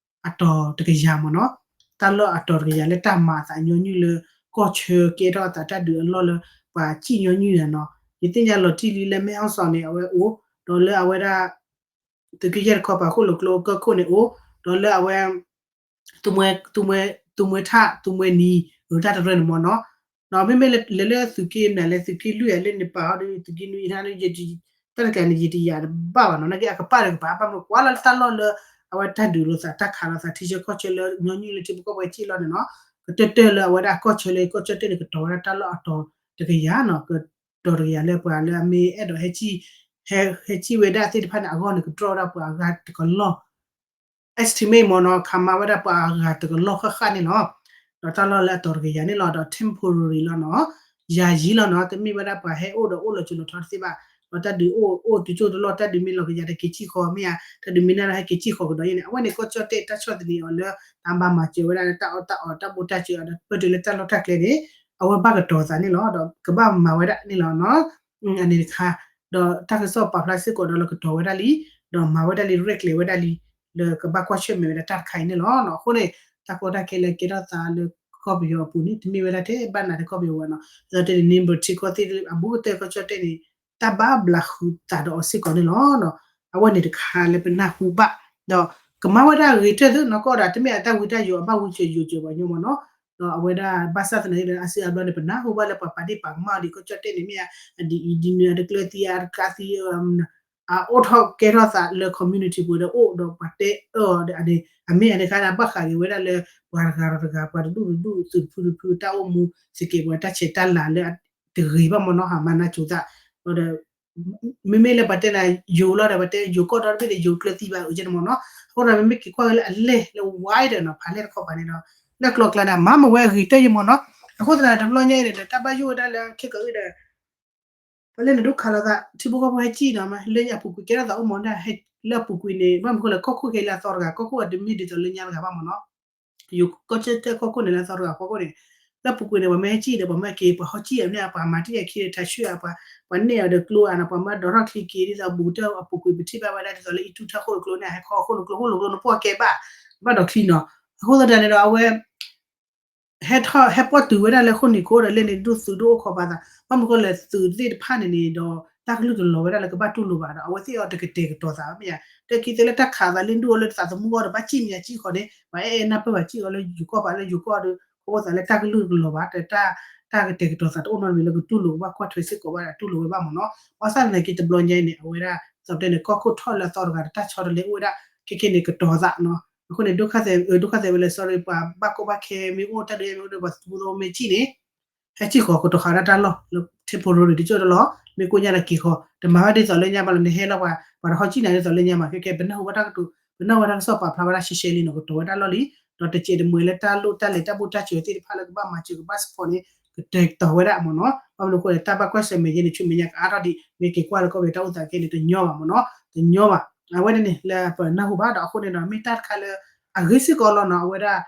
အတီၤတကယၤမ့ၢ်နီၤ. တၢ်လီၢ်အတီၤတကယၤလၢတၢ်မၤအသးညီနုၢ်လၢ ကီၢ်ဆၢကဲထီၣ်အသးတၢ်ဒုးအလီၢ်လၢ ပှၤစံၣ်ညီနုၢ်န့ၣ်နီၤ. ယသ့ၣ်ညါလီၤတံၢ်လံလၢ မဲၢ်ဟီၣ်စီၣ်န့ၣ် အဝဲအိၣ် ဒီးလၢအဝဲဒၣ် သုးက့ယဲၢ်တခီပၤ ဃိၣ်လိာ်ကျိကၢၢ်ခိၣ်န့ၣ်အိၣ် ဒီးလၢအဝဲ သူမှဲ, သူမှဲထၣ် သူမှဲနံၤ အတၢ်တရၢန့ၣ်မ့ၢ်နီၤ. ဒီးမ့မ့ၢ်လၢလၢသုးက့မနုၤလဲၣ် သုးက့လွံၢ်အလဲၣ်န့ၣ် ပာ်အီၤဒီး သုးက့နွံအံၤန့ၣ် တၢ်တကးန့ၣ် ယတယာ်တဘၣ်ဘၣ်နီၤ. နာ်က့အကပၣ်ဒီးကပၣ် ဘၣ်မနုၤကွၢ်လၢတၢ်လီၢ်လၢ အဝဲတၢ်ဒုးလိာ်သး တၢ်ခးလိာ်သး ထံဆၢကီၢ်ဆၢလၢ ညီနုၢ်လၢထံဖိကီၢ်ဖိဟဲစံၣ်လီၤန့ၣ်နီၤ. ကတၢၢ်တၢၢ်လၢအဝဲဒၣ်ကီၢ်ဆၢလၢကီၢ်ကၠီၣ်တဲၣ်န့ၣ် ကတီၤဝဲဒၣ်တၢ်လီၢ်အတီၤတကယၤနီၤ. ကတီၤတကယၤလၢပှၤလၢအမ့ၢ်အဲၣ်ဒိးဟဲစံၣ် ဟဲ, ဟဲစံၣ်ဝဲဒၣ်သ့ၣ်တဖၣ်န့ၣ် အဂီၢ်န့ၣ် ကတြီဝဲဒၣ်ပှၤအဂၤတကလီၢ် estimate မ့ၢ်နီၤ, ခးမၤဝဲဒၣ်ပှၤအဂၤတကလီၢ်ဃၣ်ဃၣ်န့ၣ်လီၤ. ဒီးတၢ်လီၢ်လၢအတီၤတကယၤန့ၣ်လီၤ. ဒီး temporary လီၤနီၤ, ယၤယံၤလီၤနီၤ, တမ့ၢ်ဝဲဒၣ်ပှၤဟဲအိၣ်ဒီးအိၣ်လီၤစိၤလီၤထီတသ့ဘၣ်. ဒီးတၢ်ဒုးအိၣ်အိၣ်တုၤကၠိၣ်တလီၢ်, တၢ်ဒုးမ့ၢ်လီၤကယၤဒီးက့ၤစံၣ်ဃီမ့ၢ်ဧါ, တၢ်ဒုးမ့ၢ်နၢ်ဒီးဟဲက့ၤစံၣ်ဃီကဒီးယဲန့ၣ်, အဝဲန့ၣ် ကီၢ်ကၠီၣ်တဲၣ်တၢ်ဆီၣ်သနံးအီၤလၢ တၢ်ဘၣ်မၤစၢၤဝဲဒၣ်လၢတၢ်အီၣ်တၢ်ဘူၣ်တၢ်စၢၤအီၤဒီး ပၢၢ်တုၤလၢတၢ်လီၢ်တၢ်ကျဲန့ၣ် အဝဲဘၣ်ကတီၤသးန့ၣ်လီၤ. ဒီးကဘၣ်မၤဝဲဒၣ်န့ၣ်လီၤနီၤ. အန့ၣ်တခါ, ဒီးတၢ်ကစီၣ်ပာ်ဖျါစ့ၢ်ကီးဒီးလၢကတီၤဝဲဒၣ်လံ, ဒီးမၤဝဲဒၣ်လံ ရဲၣ်ကျဲၤဝဲဒၣ်လံ, လၢကဘၣ်ကွၢ်ဆၢၣ်မဲာ်ဝဲဒၣ်တၢ်တခါအံၤန့ၣ်လီၤ. အဃိန့ၣ် တၢ်ကီတၢ်ခဲလၢကဲထီၣ်သးလၢကီၢ်ပယီၤအပူၤန့ၣ် တမ့ၢ်ဝဲဒၣ်ထဲဘၣ်နၤထဲကီၢ်ပယီၤဝဲနီၤ, ဒီးတဲန့ၣ် neighbor ထံကီၢ်သ့ၣ်အဘူးကတၢၢ်ကီၢ်ကၠီၣ်တဲၣ်န့ၣ် တၢ်ဘၣ်ဘျးဃုာ်သးဒီးအီၤစ့ၢ်ကီးန့ၣ်လီၤ. အဝဲန့ၣ်တခါလၢပနၢ်ဟူဘၣ်, ဒီးကမၤဝဲဒၣ်ဂ့ၤတၢၢ်သ့နီၢ်ကီၢ်ဒီး တမ့ၢ်အတၢ်ဝံတၢ်ယိး အဘၣ်ဝံစၢၤယိးစၢၤပှၤညီမ့ၢ်နီၤ, ဒီးအဝဲဒၣ်ဘၣ်ဆၣ်သနာ်က့ဒီး အါစုအါဘျီန့ၣ် ပနၢ်ဟူဘၣ်လၢပှၤပာ်ဒ့ၣ်ပာ်ကမၣ်အီၤဒ်ကီၢ်ကၠီၣ်တဲၣ်န့ၣ်မ့ၢ်ဧါ, အဒ်အံၤဒ်နုၤ အတကျၢၤသံ အတကးသံ အအိၣ်ထီၣ်ကဲထီၣ်သးလၢ community ပူၤဒီးအိၣ်ဒီးပှၤတဲအၢအီၤဒီး အမ့ၢ်အန့ၣ်ခါန့ၣ် ဘၣ်ဃးက့ၤဝဲဒၣ်လၢ ပှၤတဂၤဒီးတဂၤ ပှၤတဒူၣ်တဒူၣ် သုးတဖုတဖု တၢ်အိၣ်မူ စကဲးပှၤတၢ်ဆဲးတၢ်လၤလၢတဂ့ၤဘၣ်မ့ၢ်နီၤ ဟးမၤနၢ်စိၤသး, ဒီး မ့မ့ၢ်လၢပှၤတဲနၤယိၤလီၤဒီး ပှၤတဲယိၤကီၢ်ဒီတဘ့ၣ်ဒီး ယိၤကျၢၤသံဘၣ်အုးကဲန့ၣ်မ့ၢ်နီၤ, အဃိဒီးမ့မ့ၢ်က့ၤကွၢ်က့ၤလၢအလဲၢ်လၢ wide နီၤ ဖးလဲၢ်တခီပၤန့ၣ်ဒီး လၢကျိၤကျါန့ၣ် မၤမဝဲအဂ့ၤတၢၢ်ယံမ့ၢ်နီၤ, အဃိသတးဒီးတဘျီညါအံၤဒီး တၢ်ဘၣ်ယိၣ်ဝဲဒၣ်လၢခဲကီးအံၤဒီး ပှၤလၢနဒိၣ်ခးလိာ်သး ထံဖိကီၢ်ဖိဟဲစံၣ်နီၤ မ့ၢ်လၢညါအပူၤကွံာ်ကဲထီၣ်သးအိၣ်မ့ၢ်ဒၣ် လၢအပူၤကွံာ်န့ၣ် ဘၣ်မနုၤဃိလဲၣ် ကီၢ်ခိၣ်က့ၤလၢအသီတဂၤ ကီၢ်ခိၣ်အတမ့ၢ်ဒ်သိးလၢညါတဂၤဘၣ်မ့ၢ်နီၤ, ယိၤကီၢ်ကၠီၣ်တဲၣ်ကီၢ်ခိၣ်န့ၣ် လၢအသီတဂၤဖီခိၣ်န့ၣ်, လၢအပူၤကွံာ်န့ၣ် ပှၤမ့ၢ်ဟဲစံၣ်ဒီး ပှၤမ့ၢ်က့ၤ ပှၤဟီစံၣ်အီၤန့ၣ် ပှၤမၤတံၢ်အခံဒီး ထးဆှုၣ်အပှၤ, ပှၤနဲၣ်အီၤဒီးကျိဧါနီၤ ပှၤမ့ၢ်ဒိးထီၣ်ချံက့ၤ ဒ်သိးဘူးကတၢၢ်အပူၤကွံာ် ပထံၣ်ဘၣ်ဝဲဒၣ်ဒ်သိးလၢအံၣ်ထူၣ်ထၢၣ်ဃိၣ်လိာ်ကျိန့ၣ် ဟဲခီဃိၣ်လိာ်ကျိ ဃိၣ်လိာ်ကျိန့ၣ် ပှီၢ်ကဲဘၣ်, ဘၣ်ဒိးချံနီၤ, အဃိသတးန့ၣ်ဒီး အဝဲ ဟဲထီၣ် ဟဲပီၣ်တုၤဝဲဒၣ်လၢဃိၣ်နံၤခိၣ်ဒီး လၢန့ၣ်ဒိၣ်သုးဒိၣ်အိၣ်ခိးပာ်သး, ဘၣ်မနုၤဃိလဲၣ် သုးသ့ၣ်တဖၣ်န့ၣ်န့ၣ်ဒီး တၢ်ကလုၢ်တလီၤဝဲဒၣ်လၢကဘၣ်တူၢ်လိာ်ဘၣ်ဒီး အဝဲသ့ၣ်အီၤတကတဲာ်ကတီၤသးဘၣ်မ့ၢ်ဧါ, တၢ်ခံသ့လၢတၢ်ခးသးလၢဒူၣ်အီၤလၢသးသမူအီၤဒီး ဘၣ်စံၣ်မ့ၢ်ဧါစံၣ်ဃီန့ၣ် ပှၤအဲၣ်အဲၣ်နၢ်ပၢၢ်ဘၣ်စံၣ်အီၤလၢယိၤကီၢ်ဘၣ်လၢယိၤကီၢ်ဒီး အဃိသတးလၢတၢ်ကလုၢ်တလီၤဘၣ် တၢ် တၢ်ကတဲာ်ကတီၤသးတအိၣ်နီတမံၤလၢကတူၢ်လိာ် ကဘၣ်ကွၢ်ထွဲစ့ၢ်ကီးဘၣ်ဒီးတူၢ်လိာ်ဝဲဘၣ်မ့ၢ်နီၤ, ဘၣ်ဆၣ်သနာ်က့တဘျီညါအံၤန့ၣ် အဝဲဒၣ် သိးပတဲန့ၣ် ကီၢ်ခိၣ်ထီၣ်လၢအသီတဂၤဒီး တၢ်ဆီတလဲအိၣ်ဝဲဒၣ် ခဲခဲန့ၣ် ကတီၤသးနီၤ, အဃိန့ၣ် ဒုက္ခသည် ဒုက္ခသည်ဝဲလၢ sorry ပှၤဘၣ်ကီဘၣ်ခဲမ့ၢ်အိၣ် တၢ်ဒုးမ့ၢ်အိၣ်ဒီး ပှၤသူသီမ့ၢ်စံၣ်န့ၣ် ဟဲစံၣ်ဃီၤကတီၤဃာ်ဒၣ်တၢ်လီၢ်လၢ temporary တကၠိၢ်တလီၢ် မ့ၢ်ကိၣ်ညါဒီးက့ၤဃီ တမၤဘၣ်ဒ်သိးလၢညါဘၣ်လီၤ နဟဲလီၤပှၤ ပှၤတဟီၣ်ကံၣ်နၤဒ်သိးလၢညါမး ခဲကဲ ပနၢ်ဟူဘၣ်တၢ်ကတိၤ ပနၢ်ဟူဘၣ်တၢ်ကစီၣ်ပာ်ဖျါဝဲဒၣ်ရှဲရှဲလံနီၤ ကတီၤဝဲဒၣ်လီၢ်လံ ဒီးတစဲးတမှဲၤလၢတၢ်လိၣ်တၢ်လဲၤ တၢ်ဘူၣ်တၢ်စၢၤသ့ၣ်တဖၣ်လၢကဘၣ်မၤစၢၤ ကဘၣ် support န့ၣ် ကတဲာ်ကတီၤဝဲဒၣ်မ့ၢ်နီၤ ဘၣ်မနုၤအဃိလဲၣ် တၢ်ဘၣ်ကွၢ်ဆၢၣ်မဲာ်ယဲန့ၣ် ဆူမဲာ်ညါကအါထီၣ်ဒံး မ့ၢ်က့ၤကွၢ်လၢကီၢ်ပယီၤတၢ်အိၣ်သးခဲန့ၣ် တညီဘၣ်မ့ၢ်နီၤ တညီဘၣ် အဝဲန့ၣ်န့ၣ် လၢပနၢ်ဟူဘၣ်ဒီးအဃိန့ၣ်ဒီး မ့ၢ်တၢ်တခါလၢ အဂ့ၤစ့ၢ်ကီးလီၤနီၤ အဝဲဒၣ်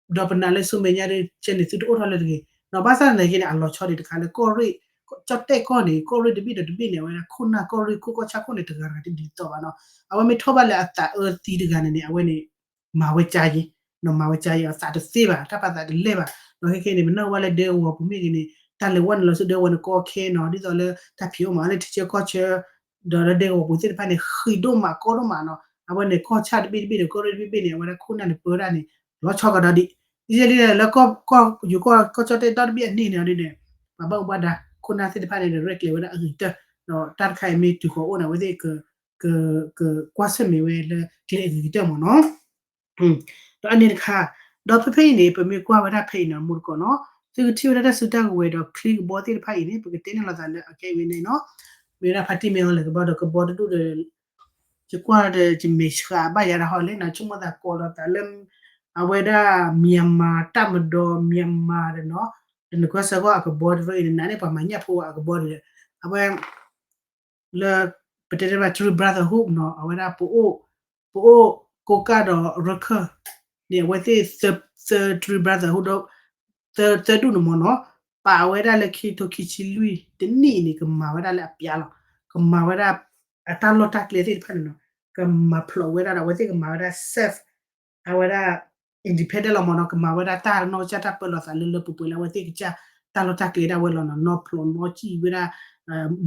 ဒီးပနာ်လၢဆူမဲာ်ညါဒ်ကဲန့ၣ် သုတအိၣ်ထီၣ်လၢတဂ့ၤနီၤ ဘၣ်ဆၣ်သနာ်က့န့ၣ် အလီၤဆီဒံးတခါလၢကီၢ်ရ့ၣ် ကၠီၣ်တဲၣ်ကီၢ်န့ၣ် ကီၢ်ရ့ၣ်တဘ့ၣ်ဒီးတဘ့ၣ်န့ၣ် အဝဲဒၣ်ခိၣ်နၢ်ကီၢ်ရ့ၣ်ခိၣ်ကီၢ်ဆၣ်ခိၣ်န့ၣ် တဂၤတဂၤတဒ်သိးဘၣ်နီၤ အဝဲမ့ၢ်ထီၣ်ဘၣ်လၢအသးအၢသံတဂၤန့ၣ်န့ၣ် အဝဲန့ၣ် မၤဝဲကါယံၤ နီၤ မၤဝဲကါယံၤ အသးတသ့ဘၣ် တၢ်ပာ်သးတလဲၢ်ဘၣ် ဒီးခဲခဲန့ၣ် ပနၢ်ဟူဘၣ်လၢဒဲကဝီၤပူၤမ့ၢ်ဂ့ၤန့ၣ် တၢ်လဲၤဝဲနုာ်လီၤဆူဒဲကဝီၤန့ၣ်ကီခဲနီၤ ဒ်သိးလၢတၢ်ဖံးအီၣ်မၤအီၣ်လၢထံဆၢကီၢ်ဆၢ ဒီးလၢဒဲကဝီၤပူၤသ့ၣ်တဖၣ်န့ၣ် ဃံးဒိၣ်မးကီဒိၣ်မးနီၤ အဝဲန့ၣ်ကီၢ်ဆၣ်တဘ့ၣ်တဘ့ၣ်ဒီးကီၢ်ရ့ၣ်တဘ့ၣ်ဘ့ၣ်န့ၣ် အဝဲဒၣ်ခိၣ်နၢ်န့ၣ်ပၢဝဲဒၣ်န့ၣ် လီၤဆီကဒီးဒံး ဒ်လဲၣ်ဒ်လဲၣ်လၢကီၢ်ယူၤကီၢ်ကၠီၣ်တဲၣ်ဒီတဘ့ၣ်အန့ၣ်န့ၣ်ဒ်န့ၣ် ပှၤဘၣ်မူဘၣ်ဒါ ခိၣ်နၢ်သ့ၣ်တဖၣ်န့ၣ် ရဲၣ်ကျဲၤဝဲဒၣ်အဂ့ၤကတၢၢ် ဒီးတၢ်တခါအံၤမ့ၢ်တုၤဃီၤအိၣ်န့ၣ် အဝဲသ့ၣ် ကကွၢ်ဆၢၣ်မဲာ်ဝဲလၢကျဲအဂ့ၤကတၢၢ်မ့ၢ်နီၤ ဒီးအန့ၣ်တခါ ဒီးဖဲဖဲအံၤန့ၣ် ပမ့ၢ်ကွၢ်ဝဲဒၣ်ဖဲအံၤန့ၣ် အမူတကိးနီၤ သုကထံၣ်ဝဲဒၣ်တၢ်စုတၢ်ကဝဲၤဒီးချံကဘီသ့ၣ်တဖၣ်အံၤန့ၣ် ပကတဲန့ၢ်လိာ်သးလၢအကဲဝဲန့ၣ်နီၤ မ့ၢ်ဝဲဒၣ်ဖါတံၢ်မ့ၢ်အီၤလဲၤကဘီဒီးကဘီတဒူၣ်ဒီး ယကွၢ်ဒီး ယမဲာ်ဆှးဘၣ်ယၤဒၣ်ဟီလဲၣ်နီၤ ဆိကမိၣ်သးကိးလိာ်သးလၢ အဝဲဒၣ် Myanmar တၢ်မဒီ Myanmar ဒီးနီၤ ဒီးနကွၢ်စၢၤဂီၢ်အကဘီတရၢအံၤန့ၣ် နၤန့ၣ်ပှၤမၤညၣ်ဖိအကဘီတရၢ အဝဲ လၢ ပတဲတ့ၢ်ဘၣ် Three Brotherhood နီၤ အဝဲဒၣ် ပအိၣ် ပအိၣ် ကိးကၢ်ဒီးရခၢၣ် န့ၣ် အဝဲသ့ၣ် သၢ Three Brotherhood ဒီး သၢ သၢဒူၣ်န့ၣ်မ့ၢ်နီၤ ပာ်ဝဲဒၣ်လၢခံကထိခံဆံလွံၢ်တနံၣ်န့ၣ် ကမၤဝဲဒၣ်လၢအပျးလီၤ ကမၤဝဲဒၣ် အတၢ်လီၢ်တၢ်ကျဲသ့ၣ်တဖၣ်န့ၣ်နီၤ ကမၤဖျိးဝဲဒၣ်ဒီး အဝဲသ့ၣ်ကမၤဝဲဒၣ် self အဝဲဒၣ် independent လီၤမ့ၢ်နီၤ ကမၤဝဲဒၣ်တၢ်နီၢ်ကစၢ်တၢ်ပၢလီၤသးလၢလၢပှဲၤပှဲၤလၢအဝဲသ့ၣ်ကစၢ်တၢ်လီၢ်တၢ်ကျဲဒၣ်ဝဲလီၤနီၤ နီၢ်ဖျိးနီၢ်ကံၣ်ဝဲဒၣ်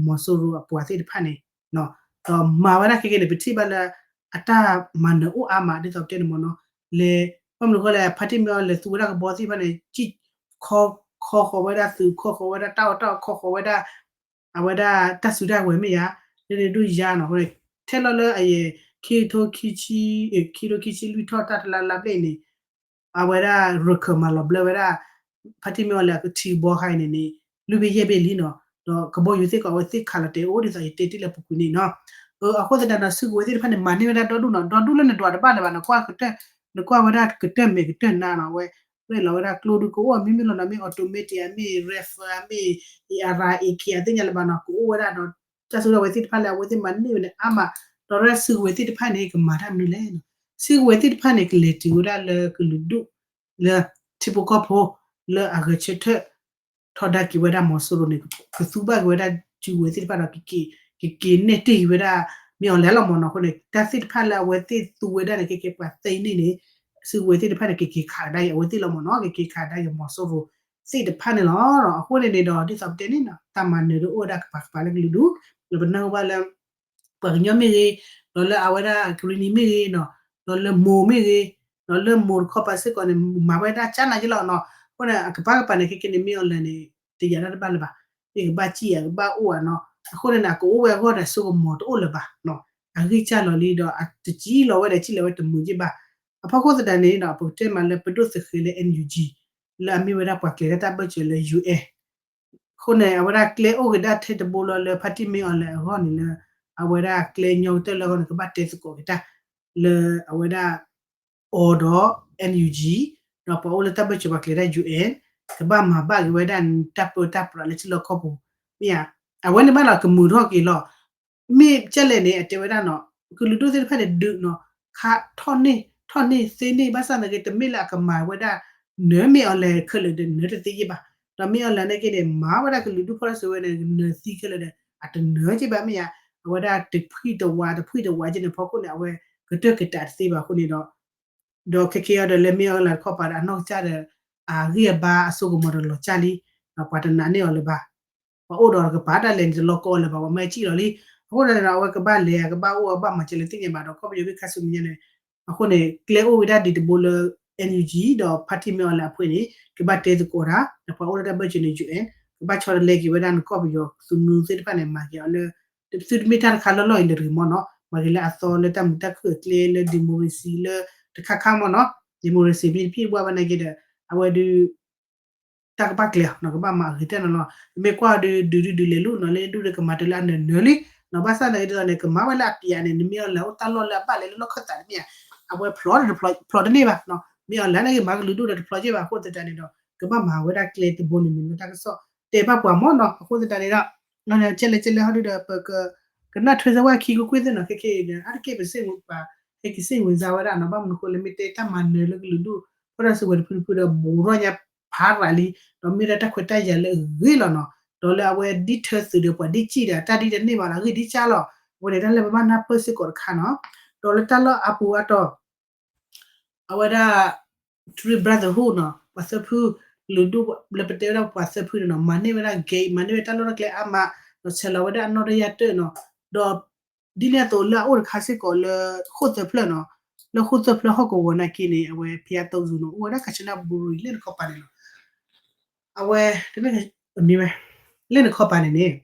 မီၤစိရိၤအပှၤသ့ၣ်တဖၣ်န့ၣ် ဒီးမၤဝဲဒၣ်ခဲကဲန့ၣ် ပထံၣ်ဘၣ်လၢ အတၢ်မၤနၢၤအိၣ်အါမး ဒ်သိးပတဲန့ၣ်မ့ၢ်နီၤ လဲၤ ဘၣ်မနုၤဃိလဲၣ် ဖါတံၢ်မ့ၢ်အီၤလဲၤသူဝဲဒၣ်ကဘီသ့ၣ်တဖၣ်န့ၣ် ကံၣ် ခီဃီၤဝဲဒၣ်သုး ခီဃီၤဝဲဒၣ်တၢ်အီၣ်တၢ်အီ ခီဃီၤဝဲဒၣ် အဝဲဒၣ်တၢ်စုတၢ်ဝဲၤမ့ၢ်ယါ လၢန့ၣ်ဒိၣ်ယါနီၤ အဃိန့ၣ် ထဲလီၤလၢအယဲၢ် ခံကထိခံဆံ ခံကထိခံဆံလွံၢ်ထီၣ်တၢ်တလါလါဘျဲၣ်အံၤန့ၣ် အဝဲဒၣ်ရခၢၣ်မၤလီၤဘျၢဝဲဒၣ် ဖါတံၢ်မ့ၢ်အီၤလဲၤအကထံကဘီခါအံၤန့ၣ်န့ၣ် လွံၢ်ဘ့ၣ်ယဲၢ်ဘ့ၣ်လံနီၤ ဒီးကဘီယူၤသ့ၣ်ကီးအဝဲသ့ၣ်ခးလီၤတဲာ်အိၣ်ဒ်သိးယတဲတ့ၢ်လၢပူၤကွံာ်န့ၣ်နီၤ အဃိသတးဒီး စုကဝဲၤသ့ၣ်တဖၣ်န့ၣ် မၤန့ၢ်ဝဲဒၣ်ဒီဒူၣ်နီၤ ဒီဒူၣ်လၢနဒွးတဘၣ်လၢၤဘၣ်နီၤ ကွၢ်ကတၢၢ် နကွၢ်ဝဲဒၣ်ကတၢၢ်မဲာ်ကတၢၢ်နါနီၤ အဝဲ ရဲၣ်လီၤဝဲဒၣ်ကျိဒုးကအိၣ်အမံၤမံၤလီၤနီၤ မ့ၢ် automatic မ့ၢ် rifle မ့ၢ် AR အ့ၣ်ခ့ အသ့ၣ်ညါလၢၤဘၣ်နီၤ ကအိၣ်ဝဲဒၣ်ဒီး တၢ်စုကဝဲၤသ့ၣ်တဖၣ်လၢအဝဲသ့ၣ်မၤန့ၢ်ဝဲန့ၣ်အါမး ဒီးရဲၣ်စုကဝဲၤသ့ၣ်တဖၣ်န့ၣ် ကမၤတၢ်မနုၤလဲၣ်နီၤ စုကဝဲၤသ့ၣ်တဖၣ်န့ၣ် ကလဲၤတုၤဝဲဒၣ်လၢကလုာ်ဒူၣ် လၢထံဖိကီၢ်ဖိ လၢအဂဲၤဆၢထၢၣ် ထီဒါက့ၤဝဲဒၣ်မီၤစိရိၤန့ၣ် ကသူဘၣ်က့ၤဝဲဒၣ်စုကဝဲၤသ့ၣ်တဖၣ်ဒီး ကက့ၤနဲၣ်တ့ၢ်က့ၤဝဲဒၣ် မ့ၢ်အီၤလဲၤလီၤမ့ၢ်နီၤ အဃိန့ၣ် တၢ်သ့ၣ်တဖၣ်လၢအဝဲသ့ၣ်သူဝဲဒၣ်န့ၣ် ကဲကဲပှၤသ့န့ၣ်န့ၣ် စုကဝဲၤသ့ၣ်တဖၣ်န့ၣ် ကက့ၤခးကဒါက့ၤအဝဲသ့ၣ်လီၤမ့ၢ်နီၤ ကက့ၤခးကဒါက့ၤမီၤစိရိၤသ့ၣ်တဖၣ်န့ၣ်လီၤ. အဃိန့ၣ်န့ၣ်ဒီး ဒ်သိးပတဲန့ၣ်နီၤ တၢ်မၤနၢၤဒ်အိၣ်ဝဲဒၣ်ကပၤကပၤလၢကလုာ်ဒူၣ် ဒီးပနၢ်ဟူဘၣ်လၢ ပှၤကညီမ့ၢ်ဂ့ၤ, ဒီးလၢအဝဲဒၣ် ကရံၣ်နံၣ် မ့ၢ်ဂ့ၤနီၤ, ဒီးလၢမိၢ်မ့ၢ်ဂ့ၤ, ဒီးလၢမိၢ်တခီပၤစ့ၢ်ကီးန့ၣ် မၤဝဲဒၣ်ကၢ်နၤက့လီၤနီၤ. အဃိန့ၣ် အကပၤကပၤန့ၣ် ခဲကဲန့ၣ် မ့ၢ်အီၤလဲၤန့ၣ် တယာ်တၢ်တဘၣ်လၢၤဘၣ်. မ့ၢ်ကဘၣ်စံၣ်ဧါ ကဘၣ်အိၣ်ဧါနီၤ. အဃိန့ၣ် အကအိၣ်ဝဲအဂီၢ်ဒီး စိကမီၤတအိၣ်လၢၤဘၣ်နီၤ. အဂံၢ်စၢ်လီၤလံဒီး အတစံၣ်လီၤဝဲဒီး စံၣ်လီၤဝဲတမုာ်က့ဘၣ်. အဖီခိၣ်သတးန့ၣ်ဒီး ပကတဲမးလၢပဒိၣ်သုးဃ့လၢ NUG လၢအမ့ၢ်ဝဲဒၣ်ပှၤကျဲၤတၢ်တၢ်ဘၢၣ်စၢၤလၢ UN အဃိန့ၣ် အဝဲဒၣ်ကျဲအိၣ်က့ၤဒၣ်ထဲတဘိလီၤလၢ ဖါတံၢ်မ့ၢ်အီၤလဲၤအဂီၢ်န့ၣ်လၢ အဝဲဒၣ်ကျဲညီကတၢၢ်လၢအဂီၢ်န့ၣ် ကဘၣ်တဲသကိးက့ၤတၢ် လၢအဝဲဒၣ် အီၤဒီး NUG ဒီးပှၤအိၣ်လၢတၢ်ဘၢၣ်စၢၤပှၤကျဲၤတၢ် UN ကဘၣ်မၤဘၣ်က့ၤဝဲဒၣ်တၢ်ပၢတၢ်ပြးလၢထံလီၢ်ကီၢ်ပူၤ မ့ၢ်ဧါ. အဝဲန့ၣ်ဘၣ်လီၤကမုာ်ထီၣ်က့ၤလီၤ မ့ၢ်ကဲလဲၣ်န့ၣ် အတဲဝဲဒၣ်နီၤ ကလုာ်ဒူၣ်သ့ၣ်တဖၣ်န့ၣ် ဒုးနီၤ ခးထီၣ်န့ၢ် ထီၣ်န့ၢ်သ့န့ၢ် ဘၣ်ဆၣ်သနာ်က့ တမ့ၢ်လၢအကမၤဝဲဒၣ် နၢၤမ့ၢ်အီၤလဲၤခဲလၢာ်ဒီး နၢၤတသ့ယ့ၢ်ဘၣ်. ဒီးမ့ၢ်အီၤလဲၤန့ၣ်က့န့ၣ် မၤဝဲဒၣ်ကလုာ်ဒူၣ်ဖီၣ်တၢ်စုဝဲန့ၣ် နၢၤသံခဲလၢာ်ဒီး အတနၢၤက့ဘၣ်မ့ၢ်ဧါ. အဝဲဒၣ်တဖှံၣ်တဝး တဖှံၣ်တဝးက့န့ၣ် ဖီခိၣ်န့ၣ် အဝဲကတၢၢ်ကတးတသ့ဘၣ်အဃိန့ၣ်ဒီး ဒီးခဲကဲအံၤဒီး လၢမ့ၢ်အီၤလဲၤတခီပၤဒီး အနီၢ်ကစၢ်ဒီး အဂံၢ်အဘါအစိကမီၤဒီးလီၤစၢ်လံ, ပှၤတနာ်န့ၢ်အီၤလၢၤဘၣ်. ပှၤအိၣ်ဒီးတကပၤတၢ်လဲၤန့ၣ် တလီၤကီအီၤလၢၤဘၣ်, ပှၤမၢစံၣ်လီၤလံ. အဃိဒီး အဝဲကဘၣ်လဲၤ ကဘၣ်အိၣ် ကဘၣ်မၤစၢၤလၢသ့ၣ်ညါဘၣ်ဒီး ကီၢ်ပယီၤဘၣ်ခါဆူမဲာ်ညါန့ၣ်, အဃိန့ၣ် ကျဲအိၣ်ဝဲဒၣ်ဒ်တဘိလၢ NUG ဒီး ဖါတံၢ်မ့ၢ်အီၤလဲၤ အဖုန့ၣ် ကဘၣ်တဲသကိးတၢ် ဒီးပှၤအိၣ်လၢတၢ်ဘၢၣ်စၢၤန့ၣ် UN ကဘၣ်ဆီတလဲက့ၤဝဲဒၣ်နကီၢ်ပယီၤသုးမုၢ်သ့ၣ်တဖၣ်န့ၣ် မၤက့ၤအီၤလၢ သုတမ့ၢ်တၢ်တခါလီၢ်လီၢ်အံၤလၢၤတဂ့ၤမ့ၢ်နီၤ, မၤက့ၤလၢအသီလၢတၢ်မုာ်တၢ်ခုၣ်အကျဲလၢ democracy လၢတခါခါမ့ၢ်နီၤ, democracy မ့ၢ်တဖံၣ်တဘၣ်ဘၣ်နာ်က့ဒီး အဝဲဒုး တၢ်ကဘၣ်ကျဲၤနီၤ ကဘၣ်မၤအဂ့ၤတၢ်နီၤလီၤ. မ့ၢ်ကွၢ်ဒုးဒုးဒုးဒုးလဲၤလိၤနီၤ လၢဒူၣ်ဒီးကမၤတၢ်လၢအနၢၤနၢၤလံနီၤ ဘၣ်ဆၣ်သနာ်က့ဒ်သိးန့ၣ် ကမၤဝဲလၢအပျးန့ၣ် နမ့ၢ်အီၤလဲၤအိၣ်တၢ်လီၢ်လၢအဘၣ်လဲၤလၢလီၢ်ခၢၣ်သးတမ့ၢ်ဧါ အဝဲဖျိးဒီးတဖျိးတန့ၢ်ဘၣ်နီၤ မ့ၢ်အီၤလဲၤန့ၣ်က့ၤမၤကလုာ်ဒူၣ်ဒီးတဖျိးက့ၤဘၣ် အဃိသတးန့ၣ်ဒီး ကဘၣ်မၤဝဲဒၣ်ကျဲတဘိန့ၣ်န့ၣ်လၢတၢ်ကစီၣ်တဲဘၣ်ပှၤမ့ၢ်နီၤ အဃိသတးန့ၣ်ဒီး ကဲလဲၣ်ကဲလဲၣ်ဟီဒုဒီး ပက ကနၣ်ထွဲစၢၤဝဲခံကွ့ၢ်ကွ့ၢ်သ့ၣ်နီၤ ခဲခဲအံၤဒီး အါတက့ၢ်ပစ့ၣ်ဝဲပှၤ ဟဲက့ၤစ့ၣ်ဝဲစါဝဲဒၣ်နီၤ ဘၣ်မနုၤဃိလဲၣ် မ့ၢ်တဲတၢ်မၤနၢၤလၢကလုာ်ဒူၣ် ဖီၣ်တၢ်စုကဝဲၤတဖုတဖုဒီး ဘူးထီၣ်ညါဖးရၤလံ ဒီးမ့ၢ်ဒၣ်တၢ်ခွဲးတၢ်ယာ်လၢအဂ့ၤလီၤနီၤ ဒီးလၢအဝဲဒ်ထၢသုးဒီးပှၤဒ်စံၣ်ဒီး တၢ်ဒ်တန့ၢ်ဘၣ်လီၤ အဂ့ၢ်ဒ်ကၢ်လီၤ အဝဲန့ၣ်တၢ်လၢပဘၣ်နၢ်ပၢၢ်စ့ၢ်ကီးတခါနီၤ ဒီးလၢတၢ်လီၢ်အပူၤအတီၢ် အဝဲဒၣ် Three Brotherhood နီၤ ပှၤသၢဖု ကလုာ်ဒူၣ်လၢပတဲဝဲဒၣ်ပှၤသၢဖုန့ၣ်နီၤ မၤန့ၢ်ဝဲဒၣ် gate မၤန့ၢ်ဝဲတၢ်လီၢ်တၢ်ကျဲအါမး ဒီးဆဲးလီၤဝဲဒၣ်အနီၣ်တယၢ်တၢၢ်နီၤ ဒီးဒ်န့ၣ်အသိးလၢအအိၣ်တခါစ့ၢ်ကီးလၢ ဃိၣ်သၢဖျၢၣ်နီၤ လၢဃိၣ်သၢဖျၢၣ်ဟီၣ်ကဝီၤနာ်က့န့ၣ် အဝဲဖဲအတီၢ်စူၤနီၤ အိၣ်ဝဲဒၣ် ကၣ်စနၣ်ဘူရံၤ လၢနခီပၤန့ၣ်လီၤ အဝဲ တမ့ၢ်မ့ၢ်ဝဲ လၢနခီပၤန့ၣ်န့ၣ်